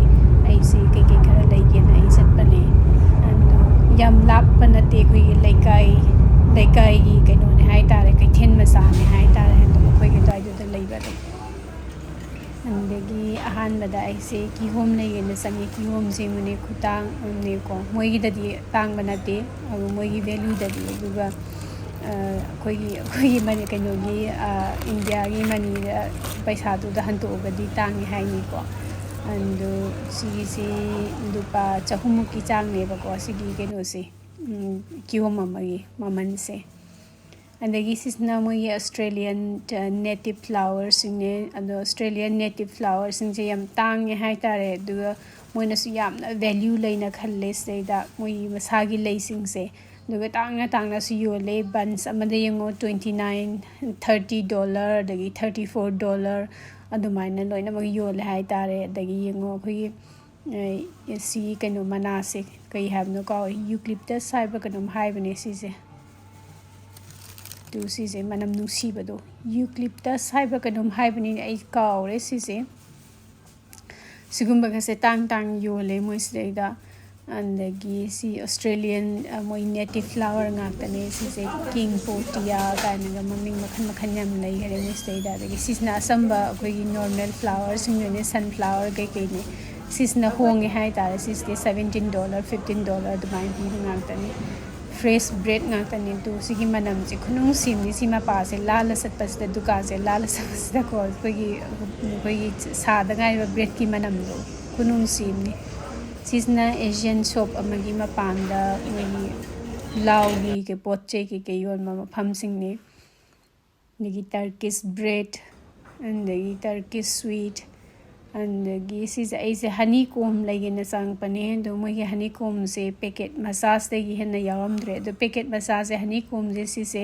ꯑꯩꯁꯦ ꯀꯩꯀꯩ ꯈꯔ ꯂꯩꯒꯦꯅ ꯑꯩ ꯆꯠꯄꯅꯦ꯫ ꯑꯗꯨ ꯌꯥꯝ ꯂꯥꯞꯄ ꯅꯠꯇꯦ, ꯑꯩꯈꯣꯏꯒꯤ ꯂꯩꯀꯥꯏ, ꯂꯩꯀꯥꯏꯒꯤ ꯀꯩꯅꯣꯅꯦ ꯍꯥꯏꯇꯥꯔꯦ, ꯀꯩꯊꯦꯜ ꯃꯆꯥꯅꯦ ꯍꯥꯏꯇꯥꯔꯦ꯫ ꯑꯗꯨꯝ ꯑꯩꯈꯣꯏꯒꯤ ꯑꯗꯨꯋꯥꯏꯗꯨꯗ ꯂꯩꯕ ꯑꯗꯨꯝ꯫ ꯑꯗꯒꯤ ꯑꯍꯥꯟꯕꯗ ꯑꯩꯁꯦ ꯀꯤꯍꯣꯝ ꯂꯩꯒꯦꯅ ꯆꯪꯉꯦ꯫ ꯀꯤꯍꯣꯝꯁꯦ ꯃꯅꯦ ꯈꯨꯇꯥꯡ ꯑꯃꯅꯦꯀꯣ꯫ ꯃꯣꯏꯒꯤꯗꯗꯤ ꯇꯥꯡꯕ ꯅꯠꯇꯦ, ꯑꯗꯨ ꯃꯣꯏꯒꯤ valleyꯗꯗꯤ꯫ ꯑꯗꯨꯒ ꯑꯩꯈꯣꯏꯒꯤ ꯑꯩꯈꯣꯏꯒꯤ ꯃꯅꯤ ꯀꯩꯅꯣꯒꯤ ꯏꯟꯗꯤꯌꯥꯒꯤ ꯃꯅꯤꯗ ꯄꯩꯁꯥꯗꯨꯗ ꯍꯟꯗꯣꯛꯑꯒꯗꯤ ꯇꯥꯡꯉꯦ ꯍꯥꯏꯅꯤꯀꯣ꯫ ꯑꯗꯨ ꯁꯤꯒꯤꯁꯤ ꯂꯨꯄꯥ ꯆꯍꯨꯝꯃꯨꯛꯀꯤ ꯆꯥꯡꯅꯦꯕꯀꯣ ꯁꯤꯒꯤ ꯀꯩꯅꯣꯁꯦ, ꯀꯤꯍꯣꯝ ꯑꯃꯒꯤ ꯃꯃꯜꯁꯦ꯫ ꯑꯗꯒꯤ ꯁꯤꯁꯤꯅ ꯃꯣꯏꯒꯤ Australian native flowerꯁꯤꯡꯅꯦ꯫ ꯑꯗꯣ Australian native flowerꯁꯤꯡꯁꯦ ꯌꯥꯝ ꯇꯥꯡꯉꯦ ꯍꯥꯏꯇꯥꯔꯦ꯫ ꯑꯗꯨꯒ ꯃꯣꯏꯅꯁꯨ ꯌꯥꯝꯅ value ꯂꯩꯅ ꯈꯜꯂꯦ ꯁꯤꯗꯩꯗ ꯃꯣꯏꯒꯤ ꯃꯁꯥꯒꯤ ꯂꯩꯁꯤꯡꯁꯦ꯫ ꯑꯗꯨꯒ ꯇꯥꯡꯅ ꯇꯥꯡꯅꯁꯨ ꯌꯣꯜꯂꯦ꯫ Bunch ꯑꯃꯗ ꯌꯦꯡꯉꯣ, twenty nine, thirty dollar, ꯑꯗꯒꯤ thirty four dollar ꯑꯗꯨꯃꯥꯏꯅ ꯂꯣꯏꯅꯃꯛ ꯌꯣꯜꯂꯦ ꯍꯥꯏꯇꯥꯔꯦ꯫ ꯑꯗꯒꯤ ꯌꯦꯡꯉꯣ ꯑꯩꯈꯣꯏꯒꯤ ꯁꯤꯒꯤ ꯀꯩꯅꯣ ꯃꯅꯥꯁꯦ ꯀꯩ ꯍꯥꯏꯕꯅꯣ ꯀꯥꯎꯔꯦ, eucalyptus ꯍꯥꯏꯕ꯭ꯔꯥ ꯀꯩꯅꯣꯝ ꯍꯥꯏꯕꯅꯦ ꯁꯤꯁꯦ꯫ ꯑꯗꯨ ꯁꯤꯁꯦ ꯃꯅꯝ ꯅꯨꯡꯁꯤꯕꯗꯣ, eucalyptus ꯍꯥꯏꯕ꯭ꯔꯥ ꯀꯩꯅꯣꯝ ꯍꯥꯏꯕꯅꯤꯅꯦ, ꯑꯩ ꯀꯥꯎꯔꯦ ꯁꯤꯁꯦ꯫ ꯁꯤꯒꯨꯝꯕꯒꯁꯦ ꯇꯥꯡ ꯇꯥꯡ ꯌꯣꯜꯂꯦ ꯃꯣꯏ ꯁꯤꯗꯩꯗ꯫ ꯑꯗꯒꯤ ꯁꯤ Australian ꯃꯣꯏ native flower ꯉꯥꯛꯇꯅꯦ꯫ ꯁꯤꯁꯦ king potiya ꯀꯥꯏꯅꯒ ꯃꯃꯤꯡ ꯃꯈꯜ ꯃꯈꯜ ꯌꯥꯝ ꯂꯩꯈꯔꯦ ꯃꯣꯏ ꯁꯤꯗꯩꯗ꯫ ꯑꯗꯒꯤ ꯁꯤꯁꯤꯅ ꯑꯆꯝꯕ ꯑꯩꯈꯣꯏꯒꯤ normal flowerꯁꯤꯡꯗꯨꯅꯦ, sunflower ꯀꯩꯀꯩꯅꯦ꯫ ꯁꯤꯁꯤꯅ ꯍꯣꯡꯉꯦ ꯍꯥꯏꯇꯥꯔꯦ꯫ ꯁꯤꯁꯤꯗꯤ seventeen dollar, fifteen dollar ꯑꯗꯨꯃꯥꯏꯅ ꯄꯤꯕ ꯉꯥꯛꯇꯅꯤ꯫ Fresh bread ꯉꯥꯛꯇꯅꯤ꯫ ꯑꯗꯨ ꯁꯤꯒꯤ ꯃꯅꯝꯁꯦ ꯈꯨꯅꯨꯡꯁꯤ ꯑꯃꯅꯤ꯫ ꯁꯤ ꯃꯄꯥꯁꯦ ꯂꯥꯜꯂ ꯆꯠꯄꯁꯤꯗ, ꯗꯨꯀꯥꯟꯁꯦ ꯂꯥꯜꯂ ꯆꯠꯄꯁꯤꯗꯀꯣ, ꯑꯩꯈꯣꯏꯒꯤ ꯑꯩꯈꯣꯏꯒꯤ ꯁꯥꯗ ꯉꯥꯏꯔꯤꯕ breadꯀꯤ ꯃꯅꯝꯗꯣ ꯈꯨꯅꯨꯡꯁꯤ ꯑꯃꯅꯤ꯫ ꯁꯤꯁꯤꯅ Asian shop ꯑꯃꯒꯤ ꯃꯄꯥꯟꯗ ꯃꯣꯏꯒꯤ ꯂꯥꯎꯒꯤ ꯀꯩ ꯄꯣꯠ ꯆꯩ ꯀꯩꯀꯩ ꯌꯣꯟꯕ ꯃꯐꯝꯁꯤꯡꯅꯤ꯫ ꯑꯗꯒꯤ Turkish bread, ꯑꯗꯒꯤ Turkish sweet, ꯑꯗꯒꯤ ꯁꯤꯁꯦ ꯑꯩꯁꯦ honeycomb ꯂꯩꯒꯦꯅ ꯆꯪꯉꯛꯄꯅꯦ꯫ ꯑꯗꯣ ꯃꯣꯏꯒꯤ honeycombꯁꯦ packet ꯃꯆꯥꯁꯤꯗꯒꯤ ꯍꯦꯟꯅ ꯌꯥꯎꯔꯝꯗ꯭ꯔꯦ꯫ ꯑꯗꯣ packet ꯃꯆꯥꯁꯦ honeycombꯁꯦ ꯁꯤꯁꯦ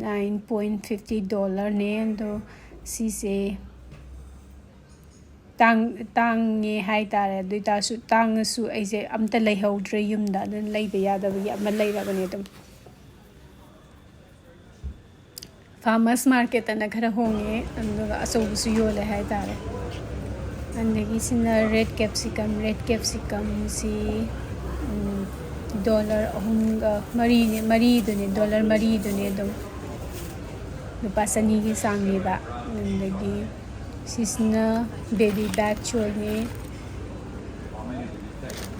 nine point fifty dollarꯅꯦ꯫ ꯑꯗꯣ ꯁꯤꯁꯦ ꯇꯥꯡ ꯇꯥꯡꯉꯦ ꯍꯥꯏꯇꯥꯔꯦ꯫ ꯑꯗꯨ ꯑꯣꯏꯇꯥꯔꯁꯨ, ꯇꯥꯡꯉꯁꯨ ꯑꯩꯁꯦ ꯑꯝꯇ ꯂꯩꯍꯧꯗ꯭ꯔꯦ ꯌꯨꯝꯗ, ꯑꯗꯨꯅ ꯂꯩꯕ ꯌꯥꯗꯕꯒꯤ ꯑꯃ ꯂꯩꯔꯕꯅꯦ ꯑꯗꯨꯝ꯫ Farmers marketꯇꯅ ꯈꯔ ꯍꯣꯡꯉꯦ, ꯑꯗꯨꯒ ꯑꯆꯧꯕꯁꯨ ꯌꯣꯜꯂꯦ ꯍꯥꯏꯇꯥꯔꯦ꯫ ꯑꯗꯒꯤ ꯁꯤꯅ red capsicum, red capsicumꯁꯤ dollar ꯑꯍꯨꯝꯒ ꯃꯔꯤꯅꯦ, ꯃꯔꯤꯗꯨꯅꯦ, dollar ꯃꯔꯤꯗꯨꯅꯦ ꯑꯗꯨꯝ꯫ ꯂꯨꯄꯥ ꯆꯅꯤꯒꯤ ꯆꯥꯡꯅꯦꯕ꯫ ꯑꯗꯒꯤ ꯁꯤꯁꯤꯅ baby bok choyꯅꯦ꯫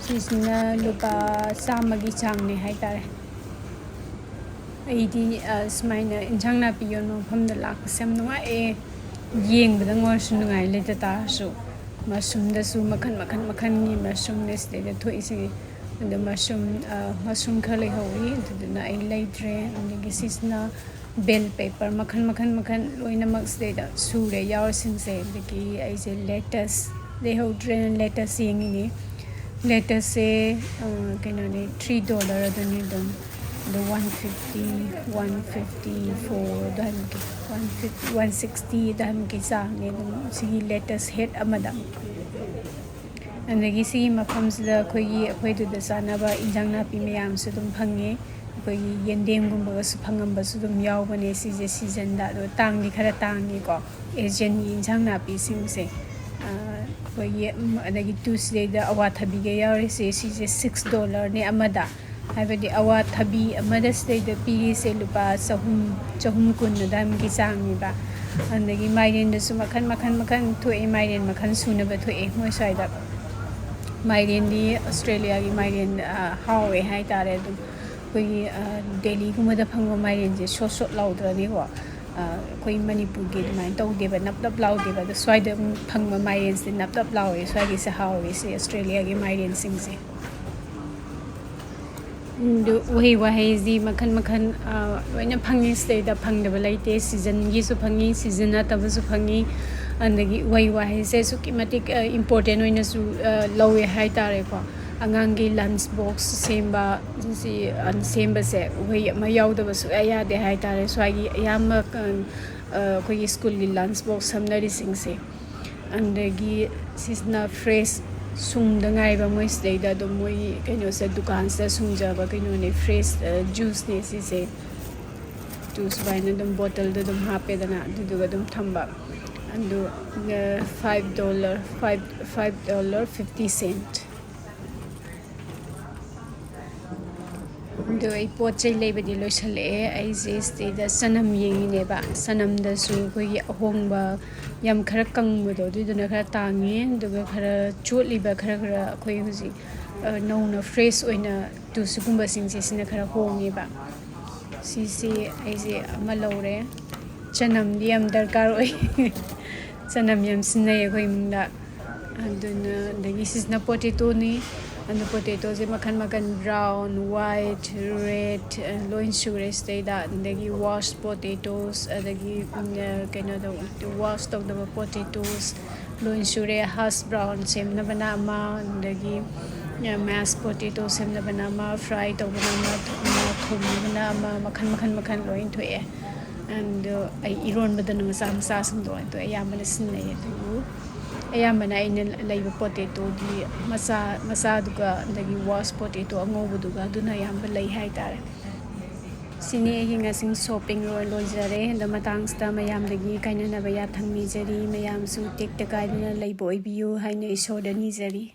ꯁꯤꯁꯤꯅ ꯂꯨꯄꯥ ꯆꯥꯝꯃꯒꯤ ꯆꯥꯡꯅꯦ ꯍꯥꯏꯇꯥꯔꯦ꯫ ꯑꯩꯗꯤ, ꯑ, ꯁꯨꯃꯥꯏꯅ ꯏꯟꯁꯥꯡ ꯅꯥꯄꯤ ꯌꯣꯟꯕ ꯃꯐꯝꯗ ꯂꯥꯛꯄꯁꯦ ꯌꯥꯝ ꯅꯨꯡꯉꯥꯏꯌꯦ꯫ ꯌꯦꯡꯕꯗꯪ ꯑꯣꯏꯔꯁꯨ ꯅꯨꯡꯉꯥꯏ, ꯂꯩꯇ ꯇꯥꯔꯁꯨ꯫ ꯃꯁꯔꯨꯝꯗꯁꯨ ꯃꯈꯟ, ꯃꯈꯟ, ꯃꯈꯟꯒꯤ ꯃꯁꯔꯨꯝꯅꯦ ꯁꯤꯗꯩꯗ ꯊꯣꯛꯏꯁꯦ꯫ ꯑꯗꯣ ꯃꯁꯔꯨꯝ, ꯑ, ꯃꯁꯔꯨꯝ ꯈꯔ ꯂꯩꯍꯧꯔꯤ, ꯑꯗꯨꯗꯨꯅ ꯑꯩ ꯂꯩꯗ꯭ꯔꯦ꯫ ꯑꯗꯒꯤ ꯁꯤꯁꯤꯅ bell pepper, ꯃꯈꯟ, ꯃꯈꯟ, ꯃꯈꯟ ꯂꯣꯏꯅꯃꯛ ꯁꯤꯗꯩꯗ ꯁꯨꯔꯦ ꯌꯥꯎꯔꯤꯁꯤꯡꯁꯦ꯫ ꯑꯗꯒꯤ ꯑꯩꯁꯦ lettuce ꯂꯩꯍꯧꯗ꯭ꯔꯦꯅ lettuce ꯌꯦꯡꯉꯤꯅꯤ꯫ Lettuceꯁꯦ, ꯑ, ꯀꯩꯅꯣꯅꯦ, three dollar ꯑꯗꯨꯅꯤ ꯑꯗꯨꯝ꯫ ꯑꯗꯣ one fifty, one fifty four ꯑꯗꯨꯋꯥꯏꯃꯨꯛꯀꯤ, one fifty, one sixty ꯑꯗꯨꯋꯥꯏꯃꯨꯛꯀꯤ ꯆꯥꯡꯅꯦ ꯑꯗꯨꯝ ꯁꯤꯒꯤ lettuce head ꯑꯃꯗ꯫ ꯑꯗꯒꯤ ꯁꯤꯒꯤ ꯃꯐꯝꯁꯤꯗ ꯑꯩꯈꯣꯏꯒꯤ, ꯑꯩꯈꯣꯏꯗꯨꯗ ꯆꯥꯅꯕ ꯏꯟꯖꯥꯡ ꯅꯥꯄꯤ ꯃꯌꯥꯝꯁꯨ ꯑꯗꯨꯝ ꯐꯪꯉꯦ꯫ ꯑꯩꯈꯣꯏꯒꯤ ꯌꯦꯟꯗꯦꯝꯒꯨꯝꯕꯒꯁꯨ ꯐꯪꯉꯝꯕꯁꯨ ꯑꯗꯨꯝ ꯌꯥꯎꯕꯅꯦ ꯁꯤꯁꯦ seasonꯗ꯫ ꯑꯗꯣ ꯇꯥꯡꯗꯤ ꯈꯔ ꯇꯥꯡꯉꯤꯀꯣ꯫ Asianꯒꯤ ꯏꯟꯁꯥꯡ ꯅꯥꯄꯤꯁꯤꯡꯁꯦ꯫ ꯑ, ꯑꯩꯈꯣꯏꯒꯤ, ꯎꯝ, ꯑꯗꯒꯤ ꯇꯨ ꯁꯤꯗꯩꯗ ꯑꯋꯥꯊꯕꯤꯒ ꯌꯥꯎꯔꯤꯁꯦ, ꯁꯤꯁꯦ six dollarꯅꯦ ꯑꯃꯗ꯫ ꯍꯥꯏꯕꯗꯤ ꯑꯋꯥꯊꯕꯤ ꯑꯃꯗ ꯁꯤꯗꯩꯗ ꯄꯤꯔꯤꯁꯦ ꯂꯨꯄꯥ ꯆꯍꯨꯝ, ꯆꯍꯨꯝ ꯀꯨꯟ ꯑꯗꯥꯏꯃꯨꯛꯀꯤ ꯆꯥꯡꯅꯦꯕ꯫ ꯑꯗꯒꯤ ꯃꯥꯏꯔꯦꯟꯗꯁꯨ ꯃꯈꯟ, ꯃꯈꯟ, ꯃꯈꯟ ꯊꯣꯛꯑꯦ, ꯃꯥꯏꯔꯦꯟ ꯃꯈꯟ ꯁꯨꯅꯕ ꯊꯣꯛꯑꯦ ꯃꯣꯏ ꯁ꯭ꯋꯥꯏꯗ꯫ ꯃꯥꯏꯔꯦꯟꯗꯤ Australiaꯒꯤ ꯃꯥꯏꯔꯦꯟ, ꯑ, ꯍꯥꯎꯋꯦ ꯍꯥꯏꯇꯥꯔꯦ꯫ ꯑꯗꯨꯝ ꯑꯩꯈꯣꯏꯒꯤ, ꯑ, Delhiꯒꯨꯝꯕꯗ ꯐꯪꯕ ꯃꯥꯏꯔꯦꯟꯁꯦ ꯁꯣꯠ ꯁꯣꯠ ꯂꯥꯎꯗ꯭ꯔꯅꯦꯀꯣ꯫ ꯑ, ꯑꯩꯈꯣꯏ ꯃꯅꯤꯄꯨꯔꯒꯤ ꯑꯗꯨꯃꯥꯏꯅ ꯇꯧꯗꯦꯕ, ꯅꯞ ꯅꯞ ꯂꯥꯎꯗꯦꯕ꯫ ꯑꯗꯣ ꯁ꯭ꯋꯥꯏꯗ ꯐꯪꯕ ꯃꯥꯏꯔꯦꯟꯁꯦ ꯅꯞ ꯅꯞ ꯂꯥꯎꯋꯦ, ꯁ꯭ꯋꯥꯏꯒꯤꯁꯦ ꯍꯥꯎꯋꯦ, ꯁꯤ Australiaꯒꯤ ꯃꯥꯏꯔꯦꯟꯁꯤꯡꯁꯦ꯫ ꯑꯗꯨ ꯎꯍꯩ ꯋꯥꯍꯩꯁꯤ ꯃꯈꯟ ꯃꯈꯟ, ꯑ, ꯂꯣꯏꯅ ꯐꯪꯉꯤ ꯁꯤꯗꯩꯗ, ꯐꯪꯗꯕ ꯂꯩꯇꯦ꯫ Seasonꯒꯤꯁꯨ ꯐꯪꯉꯤ, season ꯅꯠꯇꯕꯁꯨ ꯐꯪꯉꯤ꯫ ꯑꯗꯒꯤ ꯎꯍꯩ ꯋꯥꯍꯩꯁꯦ ꯑꯁꯨꯛꯀꯤ ꯃꯇꯤꯛ, ꯑ, important ꯑꯣꯏꯅꯁꯨ, ꯑ, ꯂꯧꯋꯦ ꯍꯥꯏꯇꯥꯔꯦꯀꯣ꯫ ꯑꯉꯥꯡꯒꯤ lunch box ꯁꯦꯝꯕ, ꯁꯤ, ꯑ, ꯁꯦꯝꯕꯁꯦ ꯎꯍꯩ ꯑꯃ ꯌꯥꯎꯗꯕ ꯁꯨꯛꯌꯥ ꯌꯥꯗꯦ ꯍꯥꯏꯇꯥꯔꯦ꯫ ꯁ꯭ꯋꯥꯏꯒꯤ ꯑꯌꯥꯝꯕ, ꯑ, ꯑ, ꯑꯩꯈꯣꯏꯒꯤ schoolꯒꯤ lunch box ꯁꯝꯅꯔꯤꯁꯤꯡꯁꯦ꯫ ꯑꯗꯒꯤ ꯁꯤꯁꯤꯅ fresh ꯁꯨꯡꯗ ꯉꯥꯏꯕ, ꯃꯣꯏ ꯁꯤꯗꯩꯗ ꯑꯗꯨꯝ ꯃꯣꯏ ꯀꯩꯅꯣꯁꯦ, ꯗꯨꯀꯥꯟꯁꯤꯗ ꯁꯨꯡꯖꯕ ꯀꯩꯅꯣꯅꯦ, fresh, ꯑ, juiceꯅꯦ ꯁꯤꯁꯦ꯫ ꯑꯗꯨ ꯁꯨꯃꯥꯏꯅ ꯑꯗꯨꯝ bottleꯗ ꯑꯗꯨꯝ ꯍꯥꯞꯄꯦꯗꯅ, ꯑꯗꯨꯗꯨꯒ ꯑꯗꯨꯝ ꯊꯝꯕ꯫ ꯑꯗꯨ, ꯑ, five dollar, five, five dollar fifty cent꯫ ꯑꯗꯣ ꯑꯩ ꯄꯣꯠ ꯆꯩ ꯂꯩꯕꯗꯤ ꯂꯣꯏꯁꯤꯜꯂꯛꯑꯦ꯫ ꯑꯩꯁꯦ ꯁꯤꯗꯩꯗ ꯆꯅꯝ ꯌꯦꯡꯉꯤꯅꯦꯕ꯫ ꯆꯅꯝꯗꯁꯨ ꯑꯩꯈꯣꯏꯒꯤ ꯑꯍꯣꯡꯕ, ꯌꯥꯝ ꯈꯔ ꯀꯪꯕꯗꯣ, ꯑꯗꯨꯏꯗꯨꯅ ꯈꯔ ꯇꯥꯡꯉꯦ꯫ ꯑꯗꯨꯒ ꯈꯔ ꯆꯣꯠꯂꯤꯕ, ꯈꯔ ꯈꯔ ꯑꯩꯈꯣꯏ ꯍꯧꯖꯤꯛ, ꯑ, ꯅꯧꯅ fresh ꯑꯣꯏꯅ ꯇꯨ ꯁꯤꯒꯨꯝꯕꯁꯤꯡꯁꯦ, ꯁꯤꯅ ꯈꯔ ꯍꯣꯡꯉꯦꯕ꯫ ꯁꯤꯁꯤ ꯑꯩꯁꯦ ꯑꯃ ꯂꯧꯔꯦ꯫ ꯆꯅꯝꯗꯤ ꯌꯥꯝ ꯗꯔꯀꯥꯔ ꯑꯣꯏ꯫ ꯆꯅꯝ ꯌꯥꯝ ꯁꯤꯖꯤꯟꯅꯩ ꯑꯩꯈꯣꯏ ꯏꯃꯨꯡꯗ꯫ ꯑꯗꯨꯅ, ꯑꯗꯒꯤ ꯁꯤꯁꯤꯅ ꯄꯣꯇꯦꯇꯣꯅꯤ꯫ ꯑꯗꯨ ꯄꯣꯇꯦꯇꯣꯁꯦ ꯃꯈꯜ ꯃꯈꯜ, brown, white, red, ꯑ, ꯂꯣꯏ ꯁꯨꯔꯦ ꯁꯤꯗꯩꯗ꯫ ꯑꯗꯒꯤ wash potatoes, ꯑꯗꯒꯤ, ꯎꯝ, ꯑ, ꯀꯩꯅꯣꯗꯣ, wash ꯇꯧꯗꯕ potatoes ꯂꯣꯏ ꯁꯨꯔꯦ꯫ Hash brown ꯁꯦꯝꯅꯕꯅ ꯑꯃ, ꯑꯗꯒꯤ, ꯑ, mash potato ꯁꯦꯝꯅꯕꯅ ꯑꯃ, fry ꯇꯧꯕꯅ ꯑꯃ, ꯊꯨꯝ-, ꯊꯨꯝꯅꯕꯅ ꯑꯃ, ꯃꯈꯜ, ꯃꯈꯜ, ꯃꯈꯜ ꯂꯣꯏ ꯊꯣꯛꯑꯦ꯫ ꯑꯗꯣ ꯑꯩ ꯏꯔꯣꯟꯕꯗꯅ ꯃꯆꯥ ꯃꯆꯥꯁꯤꯡꯗꯣ ꯑꯗꯣ ꯑꯌꯥꯝꯕꯅ ꯁꯤꯖꯤꯟꯅꯩ꯫ ꯑꯗꯨꯕꯨ ꯑꯌꯥꯝꯕꯅ ꯑꯩꯅ ꯂꯩꯕ ꯄꯣꯇꯦꯇꯣꯗꯤ ꯃꯆꯥ, ꯃꯆꯥꯗꯨꯒ ꯑꯗꯒꯤ wash potato ꯑꯉꯧꯕꯗꯨꯒ, ꯑꯗꯨꯅ ꯑꯌꯥꯝꯕ ꯂꯩ ꯍꯥꯏꯇꯥꯔꯦ꯫ ꯁꯤꯅꯤ ꯑꯩꯒꯤ ꯉꯁꯤ shopping ꯂꯣꯏ ꯂꯣꯏꯖꯔꯦ꯫ ꯑꯗꯣ ꯃꯇꯥꯡꯁꯤꯗ ꯃꯌꯥꯝꯗꯒꯤ ꯀꯥꯏꯅꯅꯕ ꯌꯥꯊꯪ ꯅꯤꯖꯔꯤ꯫ ꯃꯌꯥꯝꯁꯨ ꯇꯦꯛꯇ ꯀꯥꯏꯗꯅ ꯂꯩꯕ ꯑꯣꯏꯕꯤꯌꯨ ꯍꯥꯏꯅ ꯏꯁꯣꯔꯗ ꯅꯤꯖꯔꯤ꯫